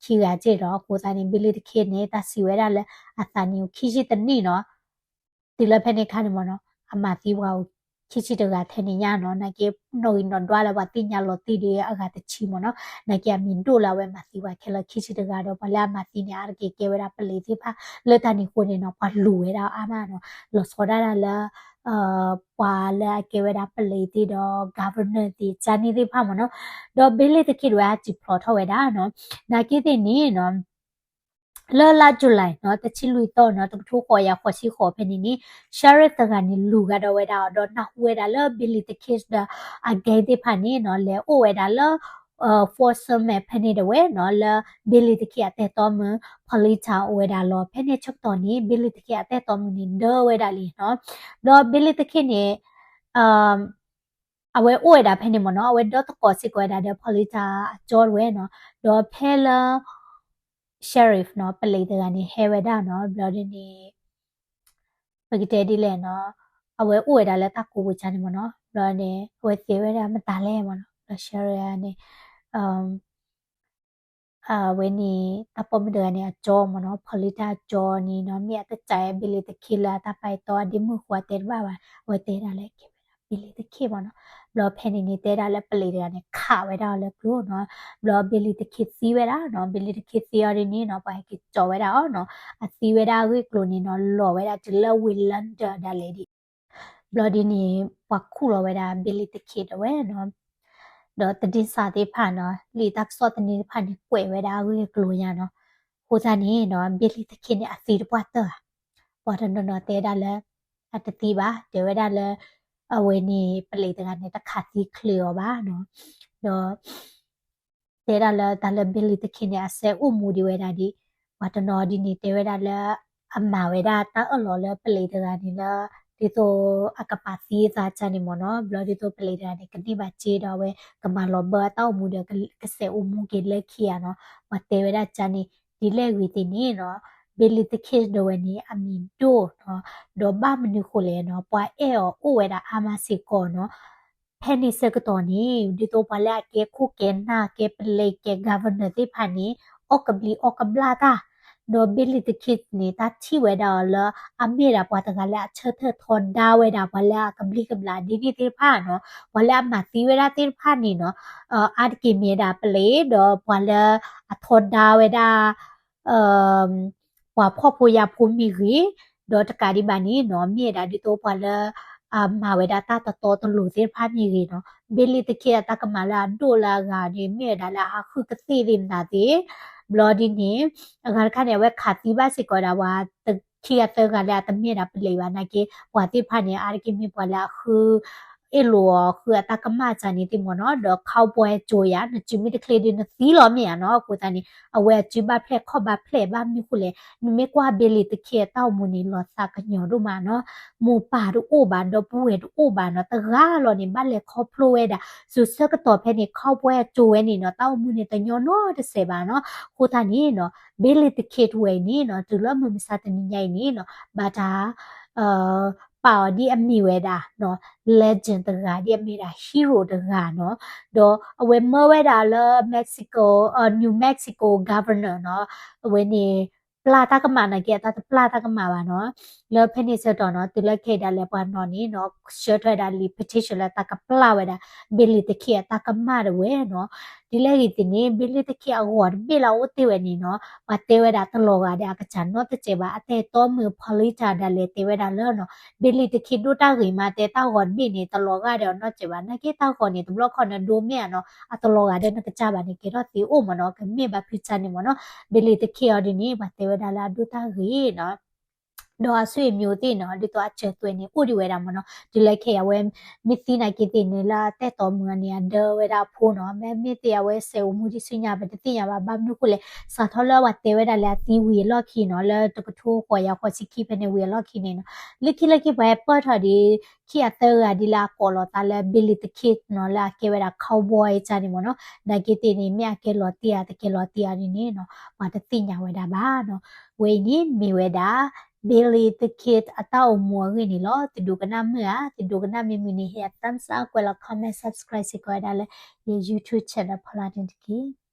ခိးတၢ်ခံဂၤက့ၢ်ဒီး အဃိသတးန့ၣ် ဘ့လံၤသခ့န့ၣ် တၢ်စံးဝဲဒၣ်လၢအသးနံၣ်အိၣ်ခံဆံတနံၣ်နီၤ တုၤလၢဖဲန့ၣ်အခါန့ၣ်မ့ၢ်နီၤ အမၤသံပှၤအိၣ်ခံဆံတဂၤထဲန့ၣ်ညါနီၤ. နာ်က့ နီၣ်ဂံၢ်နီၣ်ဒွးလၢပှၤသ့ၣ်ညါလီၤတံၢ်ဒီးအဂၤတဆံမ့ၢ်နီၤ. နာ်က့အမံၤဒိၣ်လၢအဝဲမၤသံပှၤခဲလၢာ်ခံဆံတဂၤဒီး ပှၤလၢအမၤသံန့ၣ် အါတက့ၢ်ကဲဝဲဒၣ်ပလံးသ့ၣ်တဖၣ် လၢတၢ်န့ၣ်အဃိန့ၣ်နီၤ ပှၤလူၤဝဲဒၣ်အါမးနီၤ. လီၤဆီဒၣ်တၢ်လၢ ပှၤလၢအကဲဝဲဒၣ်ပလံးသ့ၣ်ဒီး governor သ့ၣ် ကန့ၣ်သ့ၣ်တဖၣ်မ့ၢ်နီၤ. ဒီးဘ့လံၤသခ့တဝဲအစံၣ်ဖျိးထီၣ်ဝဲဒၣ်နီၤ. နာ်က့သ့ၣ်န့ၣ်နီၤ လၢလါ July နီၤ တဆံလွံၢ်သီနီၤ တကထိဃိးကယၤဃိးဆံဃိးဖဲန့ၣ်န့ၣ် sheriff တဂၤန့ၣ် လူၤဂၤဒီးဝဲဒၣ်အီၤ ဒီးနၢ်ဟူဝဲဒၣ်လၢ ဘ့လံၤသခ့ဒီးအ gang သ့ၣ်တဖၣ်န့ၣ်နီၤ လဲၤအိၣ်ဝဲဒၣ်လၢ Fort Sumner ဖဲန့ၣ်တဝဲနီၤ လၢဘ့လံၤသခ့အတၢ်အဲၣ်တီမုၣ် Polita အိၣ်ဝဲဒၣ်လီၤ. ဖဲန့ၣ်ဆၢကတီၢ်န့ၣ် ဘ့လံၤသခ့အတၢ်အဲၣ်တီမုၣ်န့ၣ် ဒၢဝဲဒၣ်လံနီၤ. ဒီးဘ့လံၤသခ့န့ၣ် အဝဲအိၣ်ဝဲဒၣ်ဖဲန့ၣ်မ့ၢ်နီၤ အဝဲဒၢသကိးစ့ၢ်ကီးဝဲဒၣ်ဒီး Polita အကၠီတဝဲနီၤ. ဒီးဖဲလၢ sheriff နီၤ ပလံးတဂၤန့ၣ် ဟဲဝဲဒၣ်နီၤ ဘျီဒ်န့ၣ် ပကတဲဒ်လဲၣ်နီၤ အဝဲအိၣ်ဝဲဒၣ်လၢတၢ်ကိးပူၤကန့ၣ်မ့ၢ်နီၤ ဘျီန့ၣ် အဝဲသ့ၣ်ဝဲဒၣ်မတၤလဲၣ်မ့ၢ်နီၤ ဘျီ sheriff န့ၣ် အဝဲန့ၣ် တၢ်ပိာ်မုၣ်တဂၤန့ၣ် အကၠီမ့ၢ်နီၤ Polita အကၠီန့ၣ်နီၤ မ့ၢ်အတၢ်စံး ဘ့လံၤသခ့လၢအတၢ်ပာ်တီအဒ့မုၣ်ဃိတဲတဘၣ်ဘၣ် အဝဲတဲဒၣ်လၢကဲဝဲဒၣ်ဘ့လံၤသခ့မ့ၢ်နီၤ. ဘျီဖဲန့ၣ်န့ၣ် တဲဒၣ်လၢပလံးတဂၤန့ၣ် ခးဝဲဒၣ်အီၤလၢကျိနီၤ. ဘျီဘ့လံၤသခ့သံဝဲဒၣ်နီၤ ဘ့လံၤသခ့သံအီၤဒ်န့ၣ်နီၤ ပှၤဟဲက့ၤကၠီဝဲဒၣ်အီၤနီၤ အသံဝဲဒၣ်အဂ့ၢ်အကျိၤန့ၣ်နီၤ လီၤဝဲဒၣ်တုၤလၢဝ့ၢ် London ဒၣ်လဲာ်ဒံး ဘျီဒ်န့ၣ် ပှၤခူၣ်လီၤဝဲဒၣ်ဘ့လံၤသခ့တဝဲနီၤ. ဒီးတဒ့စးသ့ၣ်တဖၣ်နီၤ လံာ်တၢ်ကစီၣ်သန့သ့ၣ်တဖၣ်န့ၣ် ကွဲးဝဲဒၣ်အဂ့ၢ်အကျိၤညါနီၤ. အဃိသတးန့ၣ်နီၤ ဘ့လံၤသခ့န့ၣ် အသံတပှၢ်တၢၢ်ဧါ. ပှၤတနီၤနီၤတဲဒၣ်လၢ အတသံဘၣ် တဲဝဲဒၣ်လၢ အဝဲန့ၣ် ပလံးတဂၤန့ၣ် တခးသံချုးအီၤဘၣ်နီၤ. ဒီး တဲဒၣ်လၢတၢ်လၢဘ့လံၤသခ့န့ၣ် အစဲးအိၣ်မူဒံးဝဲဒၣ်ဒ် ပှၤတနီၤဒ်န့ၣ် တဲဝဲဒၣ်လၢ အမၤဝဲဒၣ်တၢ်အၢၣ်လီၤလၢပလံးတဂၤန့ၣ်လၢ ဒ်သိးအကပာ်သံအသးကန့ၣ်မ့ၢ်နီၤ. ဘျီဒ်သိးပလံးတဂၤန့ၣ် ကန့ၢ်ဘၣ်စ့ဒီးအဝဲကမၤလီၤဘၢအတၢ်အိၣ်မူဒီး ကစဲးအိၣ်မူက့ၤလၢခံဧါနီၤ. ပှၤတဲဝဲဒၣ်ကန့ၣ် ဒ်လဲၣ်ဂ့ၤသ့ၣ်န့ၣ်နီၤ Billy the Kid ဒၣ်ဝဲန့ၣ် အမံၤဒိၣ်နီၤ, ဒီးဘၣ်မနုၤဃိလဲၣ်နီၤ, ပှၤအဲၣ်အီၤအိၣ်ဝဲဒၣ်အါမးစ့ၢ်ကီးနီၤ. ဖဲန့ၣ်ဆၢကတီၢ်န့ၣ် ဒ်သိးပှၤလၢအကဲခိၣ်ကဲနၢ် ကဲပလံး ကဲ governor သ့ၣ်တဖၣ်န့ၣ် အီၣ်ကဘျံးအီၣ်ကဘျၣ်တၢ်, ဒီး Billy the Kid န့ၣ် တၢ်ထံၣ်ဝဲဒၣ်အီၤလၢ အမ့ၢ်ဒၣ်ပှၤတဂၤလၢအဆၢထၢၣ်ထီဒါဝဲဒၣ်ပှၤလၢအကဘျံးကဘျၣ်ဒ်န့ၣ်သ့ၣ်တဖၣ်နီၤ, ပှၤလၢအမၤသံဝဲဒၣ်သ့ၣ်တဖၣ်န့ၣ်နီၤ, အါတက့ၢ်မ့ၢ်ဝဲဒၣ်ပလံး ဒီးပှၤလၢအထီဒါဝဲဒၣ် ပှၤဖှီၣ်ဖိယာ်ဖိမ့ၢ်ဂ့ၤ, ဒီးတကးဒံးဘၣ်န့ၣ်နီၤ မ့ၢ်ဝဲဒၣ်ဒ်သိးပှၤလၢ အမၤဝဲဒၣ်တၢ်တတီတလိၤသ့ၣ်တဖၣ်မ့ၢ်ဂ့ၤနီၤ, Billy the Kid အတၢ်ကမၣ်လၢအဒိၣ်လၢအဂၤန့ၣ် မ့ၢ်ဝဲဒၣ်လၢအဟးဃုကသ့ၣ်သ့ၣ်မတၤသ့ၣ်, ဘျီဒ်န့ၣ် အဂၤတခါန့ၣ် အဝဲခးသံဘၣ်စ့ၢ်ကီးဝဲဒၣ်ပှၤတခံဂၤသၢဂၤလၢအတမ့ၢ်ဒၣ်ပလံးဘၣ်နာ်က့ ပှၤသ့ၣ်တဖၣ်န့ၣ် အါတက့ၢ်မ့ၢ်ပှၤလၢအဃု အ့ၣ်လိာ်အီၤဃုအတၢ်ကမၣ်တၢ်န့ၣ်သ့ၣ်မ့ၢ်နီၤ, ဒီး cowboy ကၠိၤယၤ နစုမ့ၢ်တချ့ဒီးနသံလီၤမ့ၢ်ဧါနီၤ, အဃိသတးန့ၣ် အဝဲအစုဘၣ်ဖျဲၣ်ခီၣ်ဘၣ်ဖျဲၣ် ဘၣ်မနုၤဃိလဲၣ် နမ့ၢ်ကွၢ် Billy the Kid အတၢ်အိၣ်မူန့ၣ် လီၤသးကညီၤဒိၣ်မးနီၤ, မိၢ်ပၢ်တအိၣ်ဘၣ် ဒီပုၢ်ဝဲၢ်တအိၣ်ဘၣ်နီၤ, တဂၤလီၤန့ၣ် ဘၣ်လဲၤခီဖျိဝဲဒၣ်, ဆူဆၢကတီၢ်ဖဲန့ၣ် cowboy အကၠိၤဝဲန့ၣ်နီၤ တၢ်အိၣ်မူန့ၣ်တညီနီတစဲးဘၣ်နီၤ, အဃိသတးန့ၣ်နီၤ Billy the Kid ဝဲအံၤန့ၣ်နီၤ တုၤလၢမုၢ်မဆါတနံၤညါအံၤန့ၣ်နီၤ ဘၣ်တၢ် ပာ်အီၤဒ်အမ့ၢ်ဝဲဒၣ်နီၤ legend တဂၤ ဒ်အမ့ၢ်ဒၣ် hero တဂၤနီၤ, ဒီးအဝဲမၢဝဲဒၣ်လၢ Mexico, New Mexico governor နီၤ, အဝဲန့ၣ် ပျၢ်တၢ်ကမၣ်နာ်က့ အတၢ်တပျၢ်တၢ်ကမၣ်ဘၣ်နီၤ, လၢဖဲန့ၣ်ဆၢကတီၢ်နီၤ တုၤလၢခဲအံၤဒၣ်လဲာ်ပှၤနီၤန့ၣ်နီၤ ဆှၢထီၣ်ဝဲဒၣ်လံာ် petition လၢတၢ်ကပျၢ်ဝဲဒၣ် Billy the Kid အတၢ်ကမၣ်ဒၣ်ဝဲနီၤ, ဒ်လဲၣ်ဂ့ၤသ့ၣ်န့ၣ် Billy the Kid အဂီၤတဘ့ၣ်လၢအအိၣ်တ့ၢ်ဝဲန့ၣ်နီၤ ပှၤတဲဝဲဒၣ်တလီၤဂာ်ဒီးအကစၢ်နီတစဲးဘၣ်, အတၢ်အဲၣ်တီမုၣ် Polita ဒၣ်လဲာ်တဲဝဲဒၣ်လၢနီၤ Billy the Kid ဒိၣ်တၢ်ဂ့ၤမး တဲတၢ်ဂီၤတဘ့ၣ်န့ၣ် တလီၤဂာ်ဒီးအီၤနီတစဲးဘၣ်, နာ်က့တၢ်ဂီၤန့ၣ် တဘျီခီၣ်နဒိမ့ၢ်ဧါနီၤ အတလီၤဂာ်ဒီးနကစၢ်ဘၣ်န့ၣ် ကဲထီၣ်သ့အိၣ်မ့ၢ်နီၤ, ကမ့ၢ်ဘၣ်ဖုစၢ်န့ၣ်မ့ၢ်နီၤ, Billy the Kid အီၤဒ်န့ၣ် ပှၤတဲဝဲဒၣ်လၢအဒိၣ်တၢ်ဂ့ၤနီၤ ဒီးအဆွေမျိုးသ့ၣ်နီၤ ဒ်သိးအစၢၤသွဲၣ်န့ၣ် အိၣ်ဒံးဝဲဒၣ်မ့ၢ်နီၤ, တုၤလၢခဲအံၤအဝဲ မ့ၢ်သံနာ်က့သ့ၣ်န့ၣ် လၢအတၢ်အဲၣ်တီမုၣ်န့ၣ် အဒၢဝဲဒၣ်အဖိနီၤ, မ့မ့ၢ်သ့ၣ်အဝဲစဲးအိၣ်မူဒံးဆူညါ ပတသ့ၣ်ညါဘၣ်, ဘၣ်မနုၤဃိလဲၣ် စးထီၣ်လၢပှၤတဲဝဲဒၣ်လၢအသံဝံၤအလီၢ်ခံနီၤ, လၢတကထိဃိးယၤဃိးဆံခံဖဲန့ၣ်ဝံၤအလီၢ်ခံန့ၣ်နီၤ, လၢခံလၢခံပှၤဟဲပၢၢ်ထီၣ်ဒံး ခံဂၤသၢဂၤဒ်လၢအကိးလီၤသးလၢ Billy the Kid နီၤ, လၢအကဲဝဲဒၣ် cowboy တၢ်န့ၣ်မ့ၢ်နီၤ, နာ်က့သ့ၣ်န့ၣ် မ့ၢ်အကဲလီၤတံၢ်ဧါ တကဲလီၤတံၢ်ဧါဒ်န့ၣ်နီၤ ပှၤတသ့ၣ်ညါဝဲဒၣ်ဘၣ်နီၤ, ဝဲအံၤန့ၣ်မ့ၢ်ဝဲဒၣ် Billy the Kid အတၢ်အိၣ်မူအဂ့ၢ်န့ၣ်လီၤ, သုဒိကနၣ်မုာ်ဧါ, သုဒိကနၣ်မ့ၢ်မုာ်န့ၣ် ဟ့ၣ် thumbs up ကွဲးလီၤ comment subscribe စ့ၢ်ကီးဝဲဒၣ်လၢ ယ YouTube channel ဖီလာ်န့ၣ်တက့ၢ်.